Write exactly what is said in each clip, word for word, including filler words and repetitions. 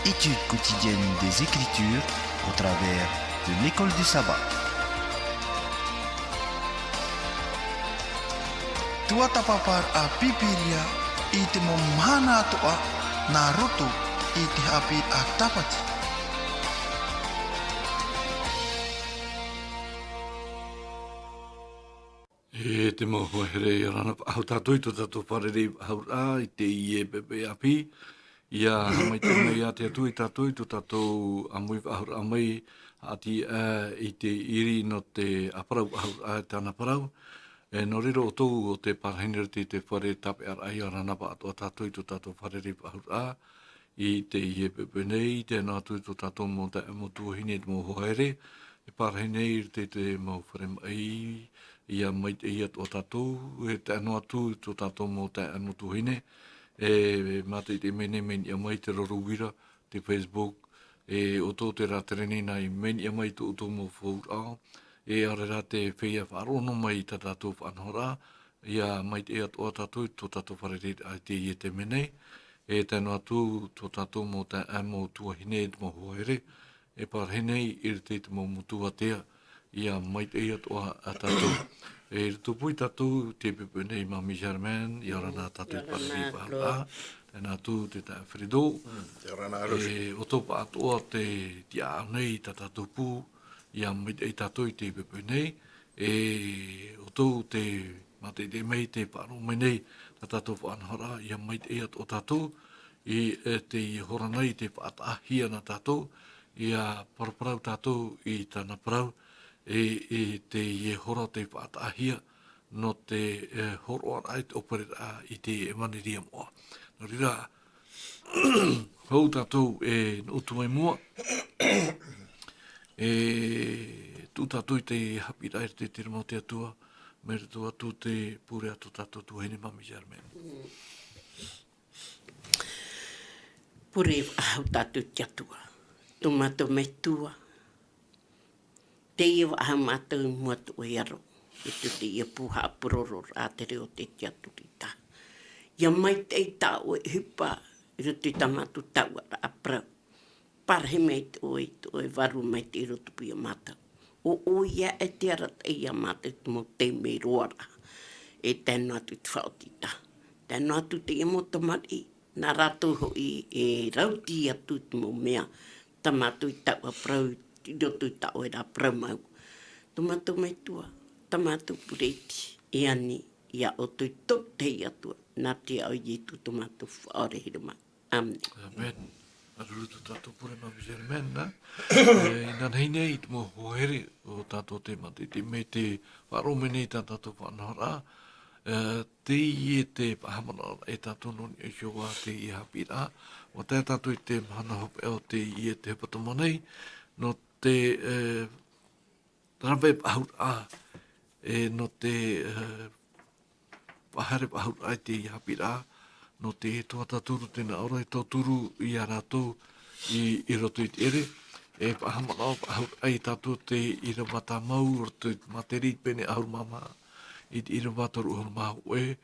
Étude quotidienne des Écritures au travers de l'école du sabbat. Tuatāpaparaʻa Pīpīria i te mau mahana atoʻa nā roto i te haʻapiʻiraʻa Tāpati. E te mau hoa here, ʻia ora na faʻahou tātou i tō tātou fārerei-faʻahou-raʻa i teie poʻipoʻi ʻāpī. ʻIa haʻamaitaʻi mai ā te Atua ia tātou i tō tātou ʻāmui-faʻahou-raʻa mai, haʻati, ā, i te ʻiri nō te ʻāparau-faʻahou-raʻa, tāna parau. E, nō reira ʻoutou ʻo tē parahi nei i roto i te fare tāpeʻaraʻa, ʻia ora na faʻatoʻa tātou i tō tātou fārerei-faʻahou-raʻa i teie poʻipoʻi nei, tae noa atu i tō tātou mau taeaʻe, mau tuahine, te mau hoa here, e parahi nei i roto i te mau fare maʻi, ʻia maitaʻi atoʻa tātou, e tae noa atu i tō tātou mau taeaʻe, mau tuahine, e mātaʻitaʻi mai nei, mai niʻa mai te roro uira, te Facebook, e ʻoutou terā tere nei nā ʻō mai niʻa mai i tō ʻoutou mau faʻaroʻo, e ʻaore rā te feiā faʻaroʻo noa mai i tā tātou faʻanahoraʻa, ʻia maitaʻi atoʻa tātou i tō tātou fārereiraʻa i teie taime nei, e tae noa atu tō tātou mau taeaʻe, mau tuahine, te mau hoa here, e parahi nei i roto i te mau motu ātea, ʻia maitaʻi atoʻa ā tātou. E i roto pū ia tātou i teie poʻipoʻi nei, Māmī Germaine, ʻia ora na tātou i te fārerei-faʻahou-raʻa, tae noa atu te taeaʻe Fredo, Mm, ʻia ora na, Ruth. E ʻoutou pāʻatoʻa tē tiʻa nei i tā tātou pū, ʻia maitaʻi tātou i teie poʻipoʻi nei, e ʻoutou tē mātaʻitaʻi mai, tē faʻaroʻo mai nei tā tātou faʻanahoraʻa, ʻia maitaʻi atoʻa tātou i, e, teie hora nei, tē faʻataʻahia na tātou, ʻia paraparau tātou i tāna parau, e, i teie hora tē faʻataʻahia nō te, e, hōroʻaraʻa i te ʻōpereraʻa i te ʻevanelia moʻa. Nō reira, hou tātou e nō atu i mua, e tuʻu tātou i te haʻapiʻiraʻa i roto i te rima o te Atua, mai roto atu i te pure a tō tātou tuahine, Māmī Germaine. Pure faʻahou tātou i te Atua. Tō mātou Metua, teie faʻahou mātou i mua i tō ʻoe aro, i roto i teie pū haʻapurororaʻa, te reo o te tiʻaturiraʻa. ʻIa maitaʻi tā ʻoe ʻohipa i roto i tā mātou taʻuaraʻa parau. Parahi mai ʻoe i tō ʻoe Vārua Maitaʻi i roto pū ia mātou. ʻO ʻoia e te arataʻi ia mātou i te mau taime roa ra. E tae noa atu i te faʻaotiraʻa. Tae noa atu teie mau tamariʻi, nā rātou hoʻi e rautī atu i te mau mea tā mātou i taʻua parau i roto i tā ʻoe ra parau mau. Tō mātou Metua, tā mātou pure iti, e ani ia ʻoutou i tō te Atua, nā te iʻoa o Ietu tō mātou Faʻaora i hiʻo mai. Amen. Amen. Māuruuru tō tātou pure, Māmī Germaine, nā. E, inanahi nei te mau hoa here, ʻo tātou tē mātaʻitaʻi mai, tē faʻaroʻo mai nei tā tātou faʻanahoraʻa, e, teie te faʻahaʻamanaʻo e tātou nō niʻa iho ā teie haʻapiʻiraʻa. ʻUa tae tātou i te mahana hopeʻa o teie te hepetoma nei, nō te, e, rave faʻahou, ā, e, nō te, e, faʻahaere faʻahou i teie haʻapiʻiraʻa, nō te tuatāturu, tē nā ʻō ra, e tauturu ia rātou i, i roto i te ʻere, e faʻahaʻamanaʻo faʻahou ia tātou te ʻīrava tāmau, i roto i te Māteri pene ʻahuru mā maha, i te ʻīrava toru ʻahuru mā hōʻē,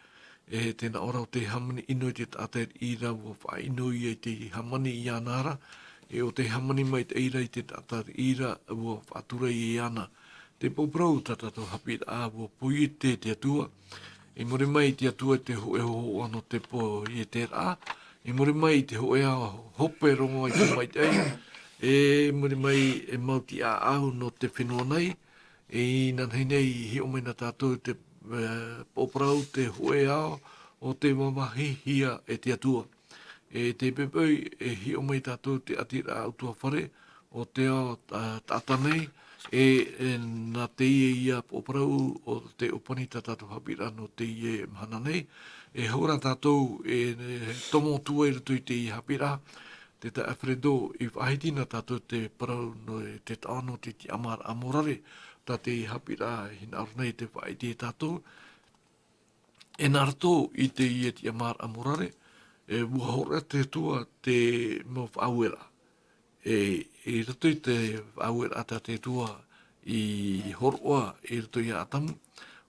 e tē nā ʻō ra, ʻo tē hāmani ʻino i te taʻata riʻi ra, ʻua faʻaʻino ia i te hāmani iāna ra, e ʻo tē hāmani maitaʻi ra i te taʻata riʻi ra, ʻua faʻatura ia iāna. Te pōpōrau tā tātou haʻapiʻiraʻa, ʻua poiete te Atua. I muri mai i te Atua i te hōʻē hōhoʻa nō te poieteraʻa. I muri mai i te hōʻē ao hope roa i te maitaʻi. E muri mai e mau tiʻaʻau nō te fenua nei. E inanahi nei i hiʻo mai na tātou te, e, pōpōrau, te hōʻē ao, ʻo tē vāvāhihia e te Atua. E te poʻipoʻi, e hiʻo mai tātou te ʻātiraʻa ʻutuāfare o te ao, ā, taʻata nei, e, e nā teie ia pōpōrau ʻo tē ʻōpani tā tātou haʻapiʻiraʻa nō teie mahana nei. E hou ra tātou, e, e tomo atu ai i roto i teie haʻapiʻiraʻa, te taeaʻe Fredo, i faʻahiti na tātou te parau nō te taʻo nō te tiʻamāraʻa morare, tā teie haʻapiʻiraʻa e hinaʻaro nei tē faʻaʻite ia tātou. E nā roto i teie tiʻamāraʻa morare, e, ʻua hōroʻa te Atua te mau faʻaueraʻa. E, i roto i te faʻaueraʻa tā te Atua i hōroʻa i roto ia ʻĀtamu,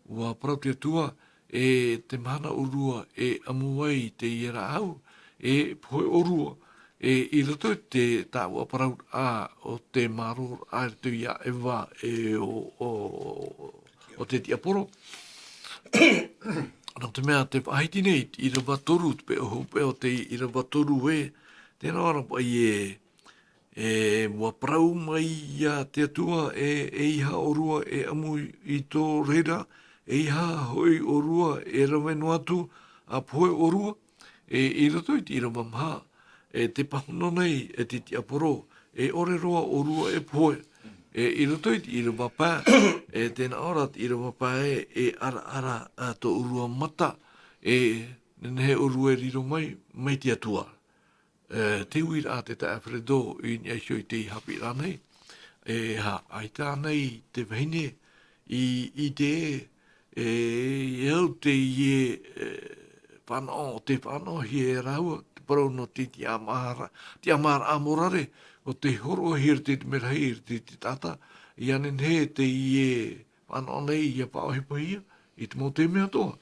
ʻua parau te Atua, e te mahana ʻōrua e ʻamu ai teie rāʻau, e pohe ʻōrua, E i roto i te tāua parau a o te māroraʻa i roto iā Eva e o, o, o te tiaporo. Nō te mea te faʻahiti nei, ʻīrava toru, te peʻoho peʻo te ʻīrava toru e, tēnā ora paʻi e, e ua parau mai ia te Atua e, e ʻeiaha ʻōrua e ʻamu i tō reira, e ʻeiaha hoʻi ʻōrua e rave noa atu, a pohe ʻōrua, e i roto i te ʻīrava maha, e te pāhono nei, e te tiaporo, e ʻore roa ʻōrua e pohe, e i roto i te ʻīrava pae, e tēnā ora te ʻīrava pae, e ʻaraʻara a tō ʻōrua mata, e nehenehe ʻōrua e riro mai, mai te Atua. E, te uiraʻa te taeaʻe Alfredo i niʻa iho i te haʻapiʻiraʻa nei. E, ha, ʻaita nei te vahine i, i te, e, e au te ie, e, fānaʻo, te fānaʻohia e rāua, te parau nō te tiʻamāraʻa, tiʻamāraʻa morare, o te hōroʻahia i te merahi, i te, te taʻata, ʻia nehenehe te ie, fānaʻo nei ʻia faʻaʻohipahia i te mau taime atoʻa.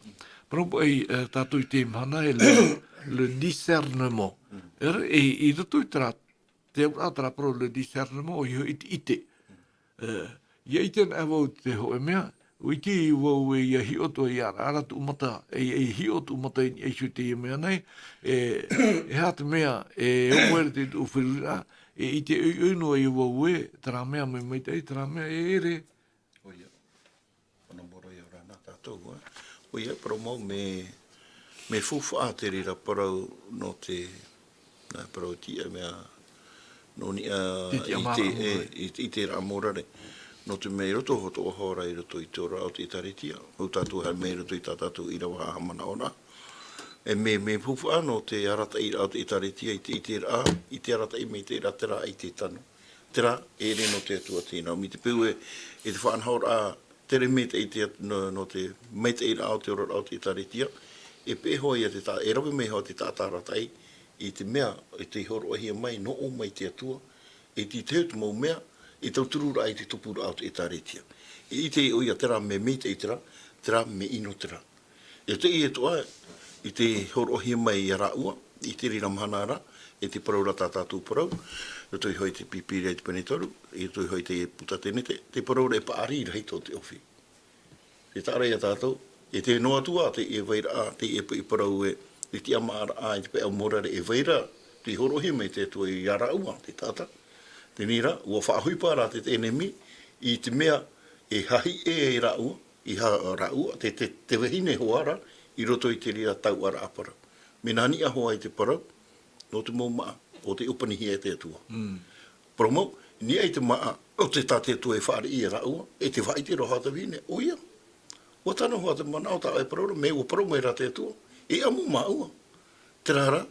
Parau paʻi, e, tātou i te mahana e le, le discernement. E, e, i roto i terā, te auraʻa terā parau le discernement, ʻoia hoʻi te ʻite. E, ʻia ʻite anaʻe vau te hōʻē mea, ʻua ʻite vau e ʻia hiʻo atu, ʻia ʻaraʻara tuʻu mata, e, e hiʻo tuʻu mata i niʻa iho i teie mea nei, e, e aha te mea, e, ʻo ʻoe te tuʻu feruriraʻa, e, ʻite ʻoiʻoi noa ia vau e, terā mea mai maitaʻi, terā mea e ʻere. ʻOia. Hanaʻo mau ra ia ora na tātou, e. ʻOia, parau mau, mea, mea faufaʻa te reira parau nō te, nā parau tiʻa mea, nō niʻa Te tiʻa i te, mārama e, morare. i te, i te rā morare. Nō te mea i roto hoʻi tō ʻoe hora i roto i te ora o te ʻĒtārētia. Mau tātou haere mai i roto i tā tātou ʻīrava haʻamanaʻoraʻa. E mea, mea faufaʻa nō te arataʻiraʻa o te ʻĒtārētia i te, i te rā, i te arataʻi mai te rā, te rā i te tano. Terā, e ʻere nō te Atua tēnā. Mai te peu e, e te faʻanahoraʻa, tere maitaʻi te at-, nō, nō te maitaʻiraʻa o te oraraʻa o te ʻĒtārētia, e peʻe hoʻi ia te tā-, e rave mai hoʻi te taʻata arataʻi, i te mea, i te hōroʻahia mai, nō ʻō mai te Atua, e te, te mau mea, e tauturu ra i te tupuraʻa o te ʻĒtārētia. E ʻite ʻoia terā mea maitaʻi terā, terā mea ʻino terā. E te ia toʻa, i te hōroʻahia mai ia rāua, i te reira mahana ra, e te parau ra tā tātou parau, i roto i hoʻi te Pīpīria i te pene toru, i roto i hoʻi te puta Tenete, te parau ra e paʻari rahi tō te ʻohi. E taʻa ra ia tātou, e te noa atu ā, te e vai ra, te e pai parau e, te tiʻamāraʻa, i te peʻa morare e vai ra, te hōroʻahia mai te Atua ia rāua, te taʻata. Teie ra, ʻua faʻaʻohipa ra te, te ʻenemi, i te mea, e hahi e rāua, i ha-, rāua, te, te, te vahine hoʻi ra, i roto i te reira tauʻaraʻa parau. Mea nā niʻa hoʻi i te parau, nō te mau māʻa, o te ʻōpanihia e te Atua. Mm. Parau mau, niʻa i te māʻa, o te tā te Atua e fāriʻi e rāua, e te faʻaʻite roa hoʻi te vahine, ʻoia. ʻUa tano hoʻi te manaʻo tā ʻoe parau ra, mea ʻua parau mai ra te Atua, e ʻamu māua. Terā rā,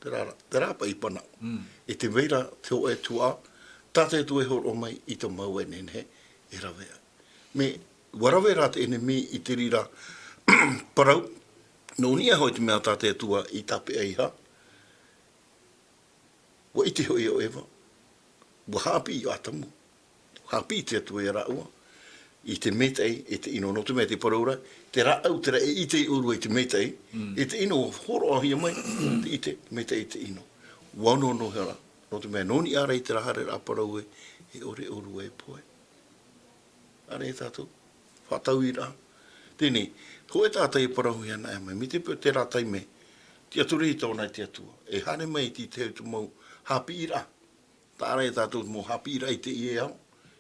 terā rā, terā paʻi manaʻo. Mm. E te vai ra, te hōʻē tuaʻā, tā te Atua e hōroʻa mai i te mau e nehenehe, e rave ai. Mea, ʻua rave ra te ʻenemi i te reira parau, nō niʻa hoʻi te mea tā te Atua i tāpeʻa iho, ʻua ʻite hoʻi ʻo Eva, ʻua haʻapiʻi ʻo Atamu, haʻapiʻi te Atua ia rāua, i te maitaʻi e te ʻino, nō te mea te parau ra, te rāʻau, terā e ʻite ʻōrua i te maitaʻi, Mm. e te ʻino, hōroʻahia mai, te ʻite, maitaʻi e te ʻino. ʻUa ono noa hea ra, nō te mea nō niʻa ra i terā haereraʻa parau e, e ʻore ʻōrua e pohe. Āreʻa tātou, faʻatauiraʻa. Teie, hōʻē taʻata e parauhia anaʻe mai, mai te peu terā taime, tiʻaturi i tōna i te Atua. E haere mai i te tahi o te mau haʻapiʻiraʻa. Taʻa ra ia tātou mau haʻapiʻiraʻa i teie ao.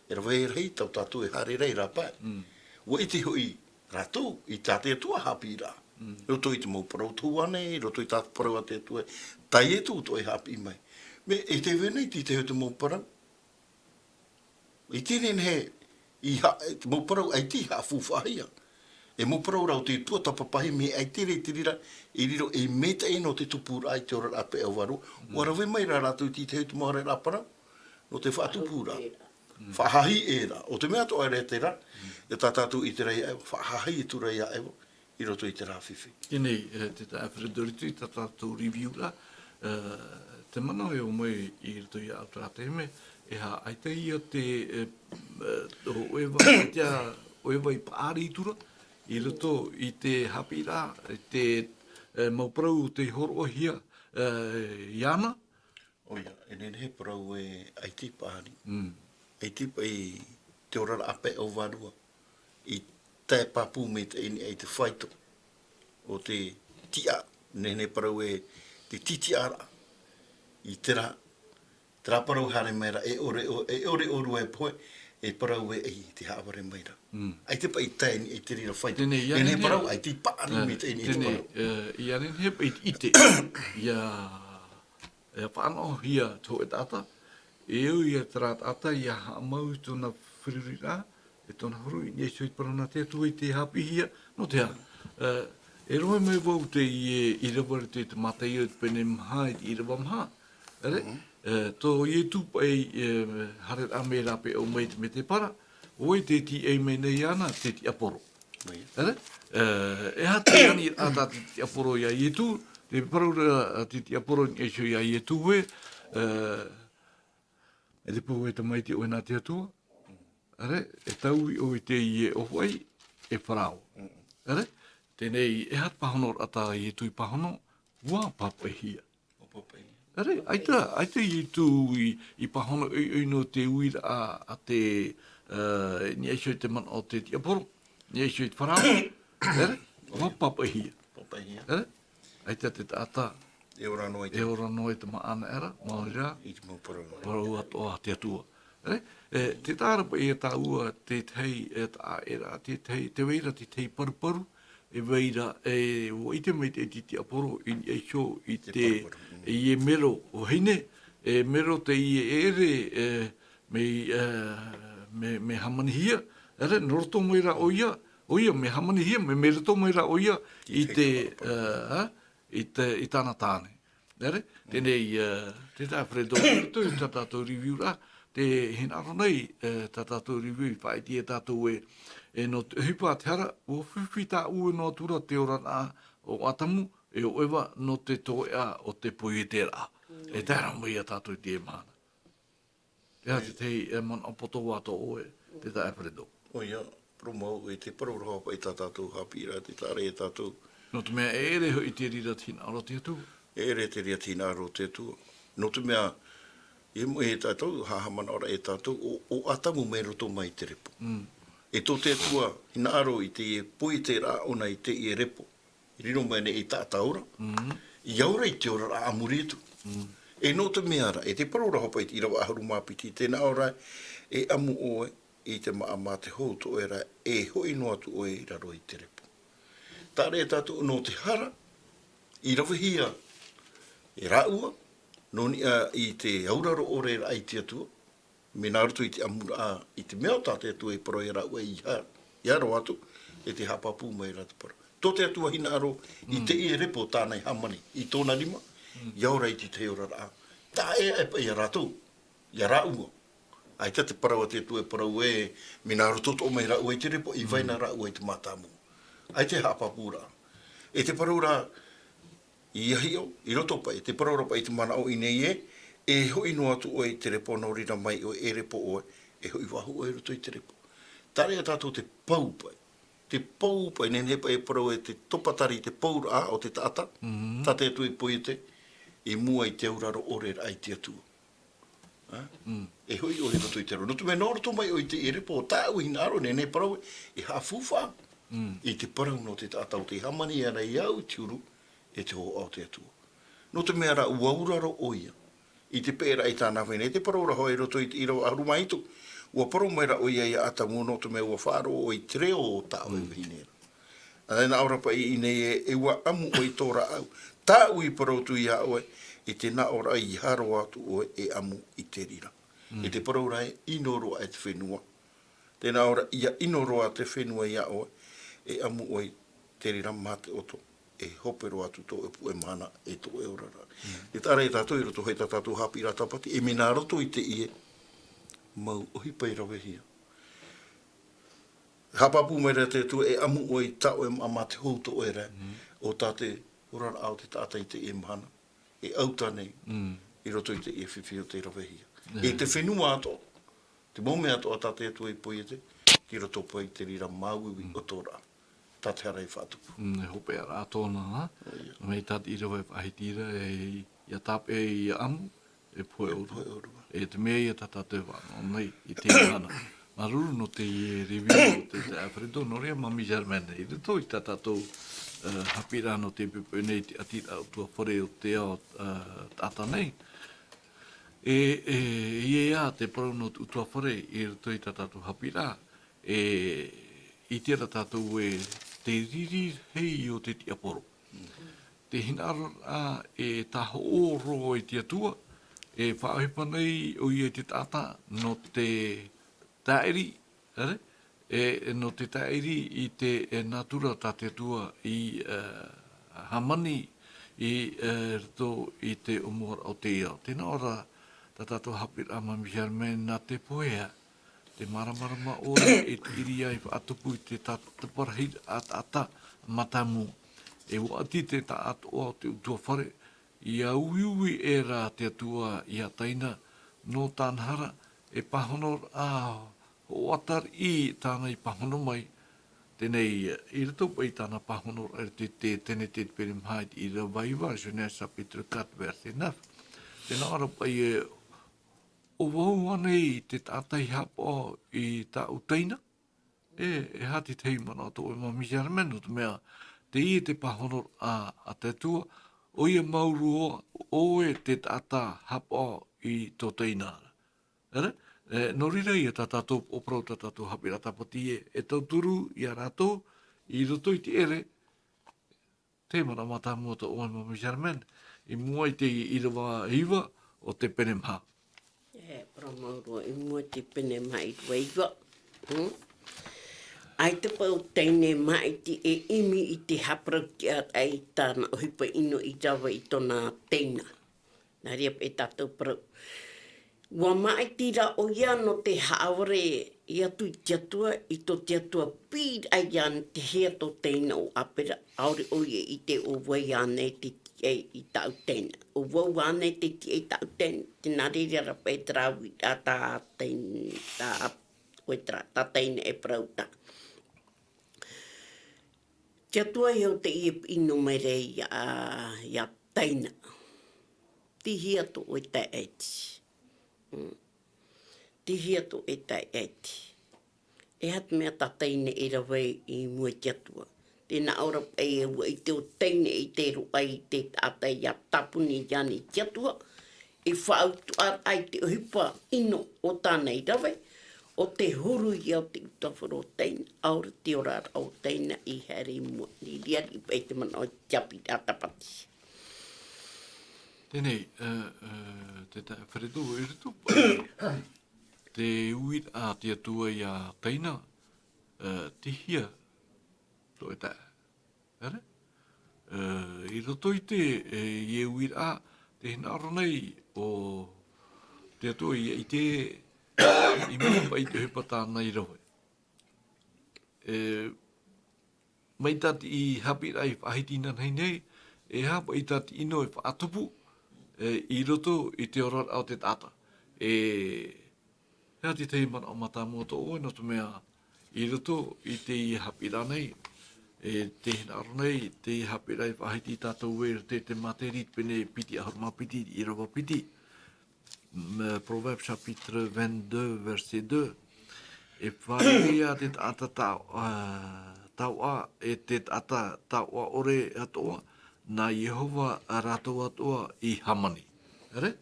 E rave rahi tā tātou e haere ra i rā pae. Mm. ʻUa ʻite hoʻi rātou i tā te Atua haʻapiʻiraʻa. Mm. Roto i te mau parau tuahine, roto i tā parau a te Atua. Tā ʻoe tō ʻoe haʻapiʻi mai. Mea, e te vai nei te tahi o te mau parau. I te nehenehe, i ha-, te mau parau ʻaita i haʻafaufaʻahia. E mau parau ra o te tuatāpapa, mea ʻaita i te reira, i riro ei maitaʻi nō te tupuraʻa i te oraraʻa peʻapeʻa vārua. Mm. ʻUa rave mai ra rātou i te tahi o te mau haereraʻa parau, nō te faʻatupu ra. Mm. Faʻahahi ʻē ra. ʻO te mea atoʻa ra terā, Mm. e tā tātou i te reira, faʻahahi atu ra ia Eva, i roto i terā fifi. Teie, e, te taeaʻe Alfredo, i tā tātou review ra, e, te manaʻo e ō mai i roto ia au terā taime, e aha, ʻaita ia te, e, e, ʻo Eva, ʻaita ʻo Eva i paʻari atu ra, i roto i te haʻapiʻiraʻa, i te, e, mau parau tei hōroʻahia, e, iāna, ʻOia, e nehenehe e parau ē ʻaita i paʻari. Mm. ʻAita i paʻi te oraraʻa pae ʻo vārua. I tae pāpū mai teie nei ʻai te faito. ʻO te tiʻa, nehenehe e parau ē te tītiʻaraʻa. I terā, terā parau haere mai ra, e ʻore ʻō-, e ʻore ʻōrua e pohe, e parau ē ʻai te haʻavare mai ra. Mm. ʻAita paʻi i tae nei ʻai te reira faito. Teie nei, ʻia nehenehe e nehenehe parau, ʻaita i paʻari mai teie nei te parau. Teie nei, e, ʻia nehenehe paʻi i te, ʻia, ʻia faʻanahohia te hōʻē taʻata, e au ia terā taʻata ʻia haʻamau i tōna feruriraʻa, e tōna huru, i niʻa iho i te parau nā te Atua i te haʻapiʻihia, nō te aha, e, e rohe mai vau teie ʻīrava i te, te Mataio i te pene maha, i te ʻīrava maha, ʻere? Mhm. E, tō Ietu paʻi, e, haereraʻa mai ra pae ʻo mai te mētēpara, ʻo vai tē tīaʻi mai nei iāna, te tiaporo. ʻOia. ʻEre? E, e aha te aniraʻa tā te tiaporo iā Ietu, te parau ra, te tiaporo i niʻa iho iā Ietu ē, e, e te pou e tamaiti ʻoe nā te Atua, ʻere? E taui ʻoe i teie ʻōfaʻi, e Farao. Mm. ʻEre? Teie nei, e aha te pāhonoraʻa tā Ietu i pāhono, ʻua pāpaʻihia. ʻUa pāpaʻihia. ʻEre, ʻaita, ʻaita Ietu i, i pāhono ʻoiʻoi nō te uiraʻa a te, e, i niʻa iho i te manaʻo o te tiaporo, i niʻa iho i te Farao. ʻEre, ʻua pāpaʻihia. Pāpaʻihia. ʻEre, ʻaita te taʻata. E ora noa i te. E ora noa i te māʻanaʻaraʻa, maori rā. I te mau parau. Parau atoʻa a te Atua. ʻEre, e, tē taʻa ra paʻi ia tāua te tahi, e, taʻaʻēraʻa, te tahi, tē vai ra te tahi paruparu, e vai ra, e, ʻua ʻite mai te, te tiaporo i niʻa iho i te, paruparu, mm, i te mero vahine, e mero teie e ʻere, e, mea, e, mea, mea hāmanihia, ʻere, nō roto mai rā ʻoia, ʻoia, mea hāmanihia, mea, mea roto mai rā ʻoia i te, e, e, i te, i tāna tāne. ʻEre, teie nei, e, te taeaʻe Fredo, i roto i tā tātou review ra, tē hinaʻaro nei, e, tā tātou review i faʻaʻite ia tātou ē, e nō te ʻohipa a te hara, ʻua fifi tāʻue noa atu ra te oraraʻa o Atamu, e o Eva nō te toeʻa o te poieteraʻa. Mm. E tae ra mai ia tātou i teie mahana. E aha te tahi, e, manaʻo poto atoʻa ʻoe, te taeaʻe Fredo? ʻOia, parau mau, e te parau ra paʻi tā tātou haʻapiʻiraʻa, tē taʻa ra ia tātou. Nō te mea e ʻere hoʻi te reira te hinaʻaro o te Atua. E ʻere te reira te hinaʻaro o te Atua. Nō te mea, e mo-, e tātou, haʻamanaʻo ra e tātou, ʻo, ʻo Atamu mai roto mai te repo. Mm. E tō te Atua, hinaʻaro i teie poieteraʻa ʻōna i teie repo. I riro mai nei ei taʻata ora, mm, ʻia ora i te oraraʻa a muri atu. Mm. E nō te mea ra, e te parau ra hoʻi paʻi i te ʻīrava ʻahuru mā piti, tē nā ʻō ra, e ʻamu ʻoe i te māʻa mā te hou tō ʻoe ra, e hoʻi noa atu ʻoe i raro i te repo. Taʻa ra ia tātou nō te hara, i ravehia e rāua, nō niʻa i te auraro ʻore ra i te Atua, Mea nā roto i te ʻamuraʻa, i te mea ʻo tā te Atua i parau ia rāua i ha-, i haro atu, e tē haʻapāpū mai ra te parau. Tō te Atua hinaʻaro, i, mm, teie repo tāna i hāmani, i tōna rima, mm, ʻia ora i te tahi oraraʻa. Taʻa ʻē aʻe paʻi ia rātou, ia rāua. ʻAita te parau a te Atua e parau ē, mea nā roto atoʻa mai rāua i te repo, i vai na, mm, rāua i te mātāmua. ʻAita e haʻapāpūraʻa. E te parau ra, ʻIa hiʻo, i roto paʻi, te parau ra paʻi i te manaʻo i ʻō nei ē, e hoʻi noa atu ʻoe i te repo, nō reira mai ʻoe e repo ʻoe, e hoʻi faʻahou ʻoe i roto i te repo. Taʻa ra ia tātou te pou paʻi. Te pou paʻi, nehenehe paʻi e parau ē te topatari, te pouraʻa o te taʻata, mhm, tā te Atua i poiete, i mua i te auraro ʻore ra i te Atua. Ā? Mm. E hoʻi ʻoe i roto i te repo. Nō te mea, nō roto mai ʻoe i teie repo, tāʻu hinaʻaro, nehenehe e parau ē, e haʻafaufaʻa, mm, i te parau nō te taʻata ʻo tē hāmani ra ia au i te huru, e te hōhoʻa o te Atua. Nō te mea rā, ʻua auraro ʻoia i te peʻeraʻa i tāna vahine, e te parau ra hoʻi i roto i te ʻīrava ʻahuru mā hitu, ʻua parau mai ra ʻoia ia Atamu, nō te mea ʻua faʻaroʻo ʻoe i te reo o tā ʻoe, mm, vahine ra. Ā, e nā ʻō ra paʻi i ʻō nei ē, e ʻua ʻamu ʻoe i tō rāʻau. Tāʻu i parau atu ia ʻoe, i te nā ʻō ra i haro atu ʻoe e ʻamu i te reira. Mm. E te parau ra ē, ʻino roa aʻe te fenua. Tē nā ʻō ra, ʻia ʻino roa te fenua ia ʻoe, e ʻamu ʻoe i te reira mā te ʻoto, e hope roa atu tō ʻoe puʻe mahana, e tō ʻoe oraraʻa. Mm. E taʻa ra ia tātou i roto hoʻi i tā tātou haʻapiʻiraʻa tāpati, e mea nā roto i teie mau ʻohipa i ravehia. Haʻapāpū mai ra te Atua e ʻamu ʻoe i tā ʻoe māʻa mā te hou tō ʻoe ra, mm, ʻo tā te oraraʻa o te taʻata i teie mahana, e ʻauta nei, mm, i roto i teie fifi ʻo tei ravehia. Yeah. E te fenua atoʻa, te mau mea atoʻa tā te Atua i poiete, tei roto paʻi i te reira māuiui, mm, o tō rāʻau. Tā te hara i faʻatupu. Mm, e hopeʻaraʻa tōna, ā? ʻOia. Mai tā te ʻīrava e faʻahiti ra, e, ʻia tāpeʻa ʻia ʻamu, E pohe ʻōrua. E te mea ia tā tātou e faʻanaho nei i teie mahana. Māuruuru nō teie review o te, te Alfredo, nō reira, Mami Germaine, i roto i tā tātou, eh, haʻapiʻiraʻa nō te poipoi nei, te ʻati ʻutuāfare o te ao, eh, taʻata nei. E, e, e ia te parau nō te ʻutuāfare i roto i tā tātou haʻapiʻiraʻa, e, i terā tātou e te riri hei o te tiaporo. Te hinaʻaro, ā, e tāhoʻo roa i te Atua, e faʻaʻohipa nei ʻoia i te taʻata nō te tāʻiri, ʻere? E, e nō te tāʻiri i te, e, natura tā te Atua i, e, hāmani i, e, roto i te ʻōmuaraʻa o te ao. Tēnā ʻō ra tā tātou haʻapiʻiraʻa, Mami Germaine, nā te pohea, te māramarama ʻore e te ʻiriā i faʻatupu i te ta-, taparahi a taʻata mātāmua. E ʻua ʻati te taʻatoʻa o te ʻutuāfare, ʻia uiui ʻē ra te Atua ia Taina, nō tāna hara, e pāhonoraʻa hoʻatariʻi tāna i pāhono mai, teie nei, i roto paʻi i tāna pāhonoraʻa i te, te, teie te pene maha i te ʻīrava iva, Genèse chapitre quatre, verset neuf. Tēnā ʻō ra paʻi e, ʻo vau ānei te taʻata i haʻapaʻo i tāʻu teina? E, e aha te tahi manaʻo tō ʻoe, Mami Germaine, nō te mea, teie te pāhonoraʻa a te Atua, ʻoia māuruuru ʻoe te taʻata haʻapaʻo i tō teina ra. ʻEre? E, nō reira ia tā tātou, ʻo parau tā tātou haʻapiʻiraʻa tāpati e, e tauturu ia rātou, i roto i te ʻere, te manaʻo mātāmua tō ʻoe, Mami Germaine, i mua i te ʻīrava iva o te pene maha. E, parau māuruuru, i mua i te pene maha ʻīrava iva. Hmm? ʻAita paʻi teie nei maʻiti e ʻimi i te haʻaparau tiʻaraʻa i tāna ʻohipa ʻino i rave i tōna teina. Nā reira paʻi tātou parau. ʻUa maʻiti rā ʻoia nō te haʻavare i atu i te Atua, i tō te Atua pīraʻa iāna te hea tō teina ʻo Apera, ʻaore ʻoia i ʻite ʻo vai ānei te tiʻa i tāʻu teina. ʻO vau ānei te tiʻa i tāʻu teina, tē nā reira rā paʻi terā uiraʻa tā teina, tā, ʻoe terā, tā teina e parau ra. Te Atua e au teie piʻi nō mai ra ia, ia Taina. Tei hea tō ʻoe taeaʻe? Mm. Tei hea tō ʻoe taeaʻe? E aha te mea tā Taina e rave i mua i te Atua? Tēnā ʻō ra paʻi e ʻua ʻite ʻo Taina i te roaʻa i te taʻata ia tāpuni iāna i te Atua, e faʻautuʻaraʻa i te ʻohipa ʻino o tāna i rave, ʻo te huru ia o te ʻutuāfare o Taina, ʻaore te oraraʻa o Taina i haere i mua. Nō reira, i paʻi te manaʻo i te haʻapiʻiraʻa tāpati. Teie nei, e, e, te taeaʻe Alfredo, i roto paʻi te uiraʻa a te Atua ia Taina, e, tei hea tō ʻoe taeaʻe? ʻEre? E, i roto i te, e, i te uiraʻa, tē hinaʻaro nei ʻo te Atua ʻia ʻite i mua paʻi i te ʻohipa tāna i rave. E, mai tā te haʻapiʻiraʻa i faʻahiti inanahi nei, e aha paʻi tā te ʻino e faʻatupu, e, i roto i te oraraʻa o te taʻata. E, e aha te tahi manaʻo mātāmua tō ʻoe, nō te mea, i roto i teie haʻapiʻiraʻa nei, e, tē hinaʻaro nei, teie haʻapiʻiraʻa i faʻahiti tātou e te, te Mātaio pene piti ʻahuru mā piti, ʻīrava piti. Mm, Proverbes chapitre vingt-deux, verset deux. E fārerei te taʻata tao-, ā, taoʻa, e te taʻata taoʻa ʻore atoʻa, nā Iehova rātou atoʻa i hāmani. ʻEre?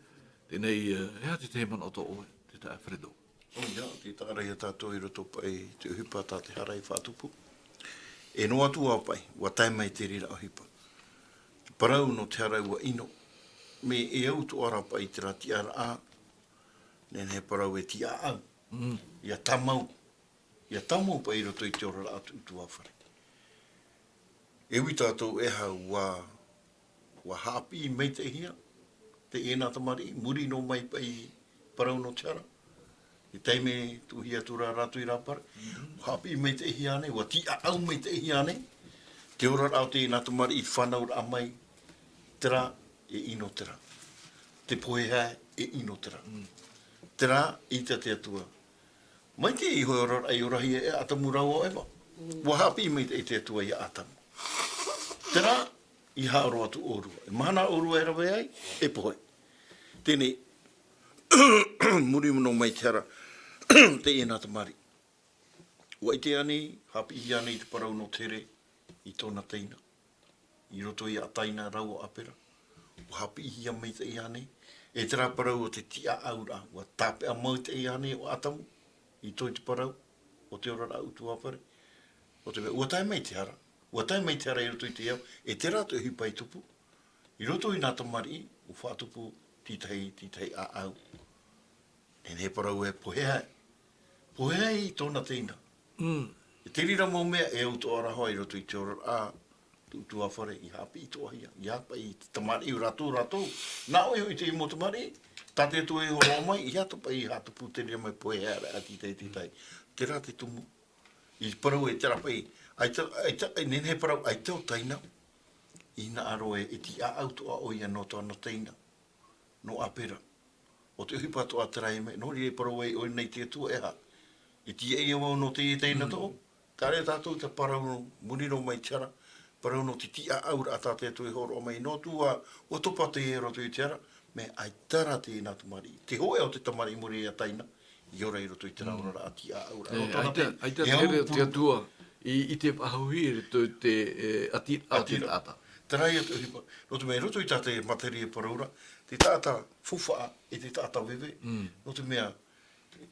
Teie nei, e, e aha te tahi manaʻo tō ʻoe, te taeaʻe Alfredo? ʻOia, tē taʻa ra ia tātou i roto paʻi i te ʻohipa tā te hara i faʻatupu. E noa atu ā paʻi, ʻua tae mai te reira ʻohipa. Te parau nō te hara ʻua ʻino. Mea e au atoʻa ra paʻi terā tiʻaraʻa, nehenehe e parau e tiʻaʻau. Mm. ʻIa tāmau. ʻIa tāmau paʻi i roto i te oraraʻa o te ʻutuāfare. E ui tātou e aha, ʻua, ʻua haʻapiʻi maitaʻihia teie nā tamariʻi, muri noa mai paʻi parau nō te hara. I te taime tuʻuhia atu ra rātou i rāpara. Mhm. ʻUa haʻapiʻi maitaʻihia ānei, ʻua tiʻaʻau maitaʻihia ānei te oraraʻa o teie nā tamariʻi i te fānauraʻa mai, terā, e ʻino terā. Te pohe hae, e ʻino terā. Mm. Terā, ʻite te Atua. Mai te iho ora ai ora hia e Atamu rāua ʻo Eva. Mm. ʻUa haʻapiʻi maitaʻi te Atua ia Atamu. Terā, i haʻaroa atu ʻōrua. E mahana ʻōrua e rave ai, e pohe. Teie nei, Muri noa mai te hara, teie nā tamariʻi. ʻUa ʻite ānei, haʻapiʻihia ānei te parau nō te here i tōna teina. I roto ia Taina rāua ʻo Apera. ʻUa haʻapiʻihia maitaʻi ānei, e terā parau o te tiʻaʻauraʻa, ʻua tāpeʻa maitaʻi ānei ʻo Atamu, i roto i te parau, o te oraraʻa ʻutuāfare. ʻO te mea, ʻua tae mai te hara, ʻua tae mai te hara i roto i te ao, e terā te ʻohipa i tupu. I roto i nā tamariʻi, ʻua faʻatupu tītahi, tītahi ʻāʻau. E nehenehe parau e pohe ai. Pohe ai i tōna teina. Mm. E te reira mau mea e au atoʻa ra hoʻi i roto i te oraraʻa, ʻutuāfare i haʻapiʻi atoʻahia. ʻIa paʻi te tamariʻi o rātou, rātou. Nā ʻoe hoʻi te mau tamariʻi, tā te Atua i hōroʻa mai, ʻeiaha paʻi i haʻatupu te reira mai pohe ai, tītahi, tītahi. Terā te tumu. I te parau e terā paʻi, ʻaita, ʻaita, e nehenehe parau, ʻaita ʻo Taina. Hinaʻaro e, e tiʻaʻau atoʻa ʻoia nō tōna teina. Nō Apera. ʻO te ʻohipa atoʻa terā e mea, nō reira e parau ai ʻoia nei te Atua e aha. E tīaʻi vau nō teie teina tōʻu. Terā ia tātou te parau, muri noa mai te hara, parau nō te tiʻaʻauraʻa tā te Atua i hōroʻa mai, nō te Atua, ʻua topa teie i roto i te hara, mea ʻaita rā teie nā tamariʻi. Te hōʻē o te tamariʻi muri ia Taina, i ora i roto i terā oraraʻa tiʻaʻauraʻa. E, ʻaita, ʻaita te here o te Atua, i, i te faʻahoʻi i roto i te, e, ʻati, ʻati, ʻati taʻata. Terā ia te ʻohipa. Nō te mea, i roto i tā te materia parau ra, te taʻata faufaʻa, e te taʻata veve. Mm. Nō te mea,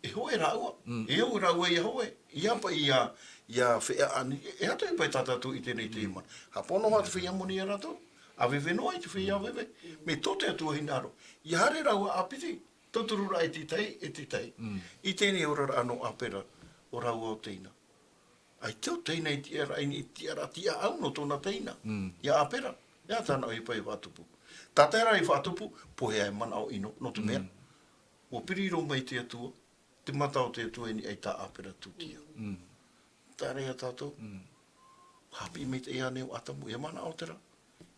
e hōʻē rāua, e au rāua ia hōʻē, ʻeiaha paʻi ia, ia feʻaʻa ānei, e, e aha te ʻohipa tā tātou i teie nei te mana. Haʻapaʻo noa te feiā moni ia rātou, ʻa veve noa i te feiā veve, mea tō te Atua hinaʻaro. ʻIa haere rāua ʻāpiti, tauturu rā e tītahi, e tītahi. Mm. I teie nei oraraʻa nō Apera, ʻo rāua ʻo Taina. ʻAita ʻo Taina i tiʻaraʻa, i tiʻaraʻa, tiʻaʻau nō tōna teina. Mm. Ia Apera, ʻeiaha tāna ʻohipa i faʻatupu. Tātaʻi rā i faʻatupu, pohe ai manaʻo ʻino, nō te mea. Mm. ʻUa piri roa mai te Atua, te mata o te Atua i niʻa i tā Apera tūtia. Mm. Terā ia tātou. Mm. Haʻapiʻi maitaʻi ānei ʻo Atamu, e manaʻo terā.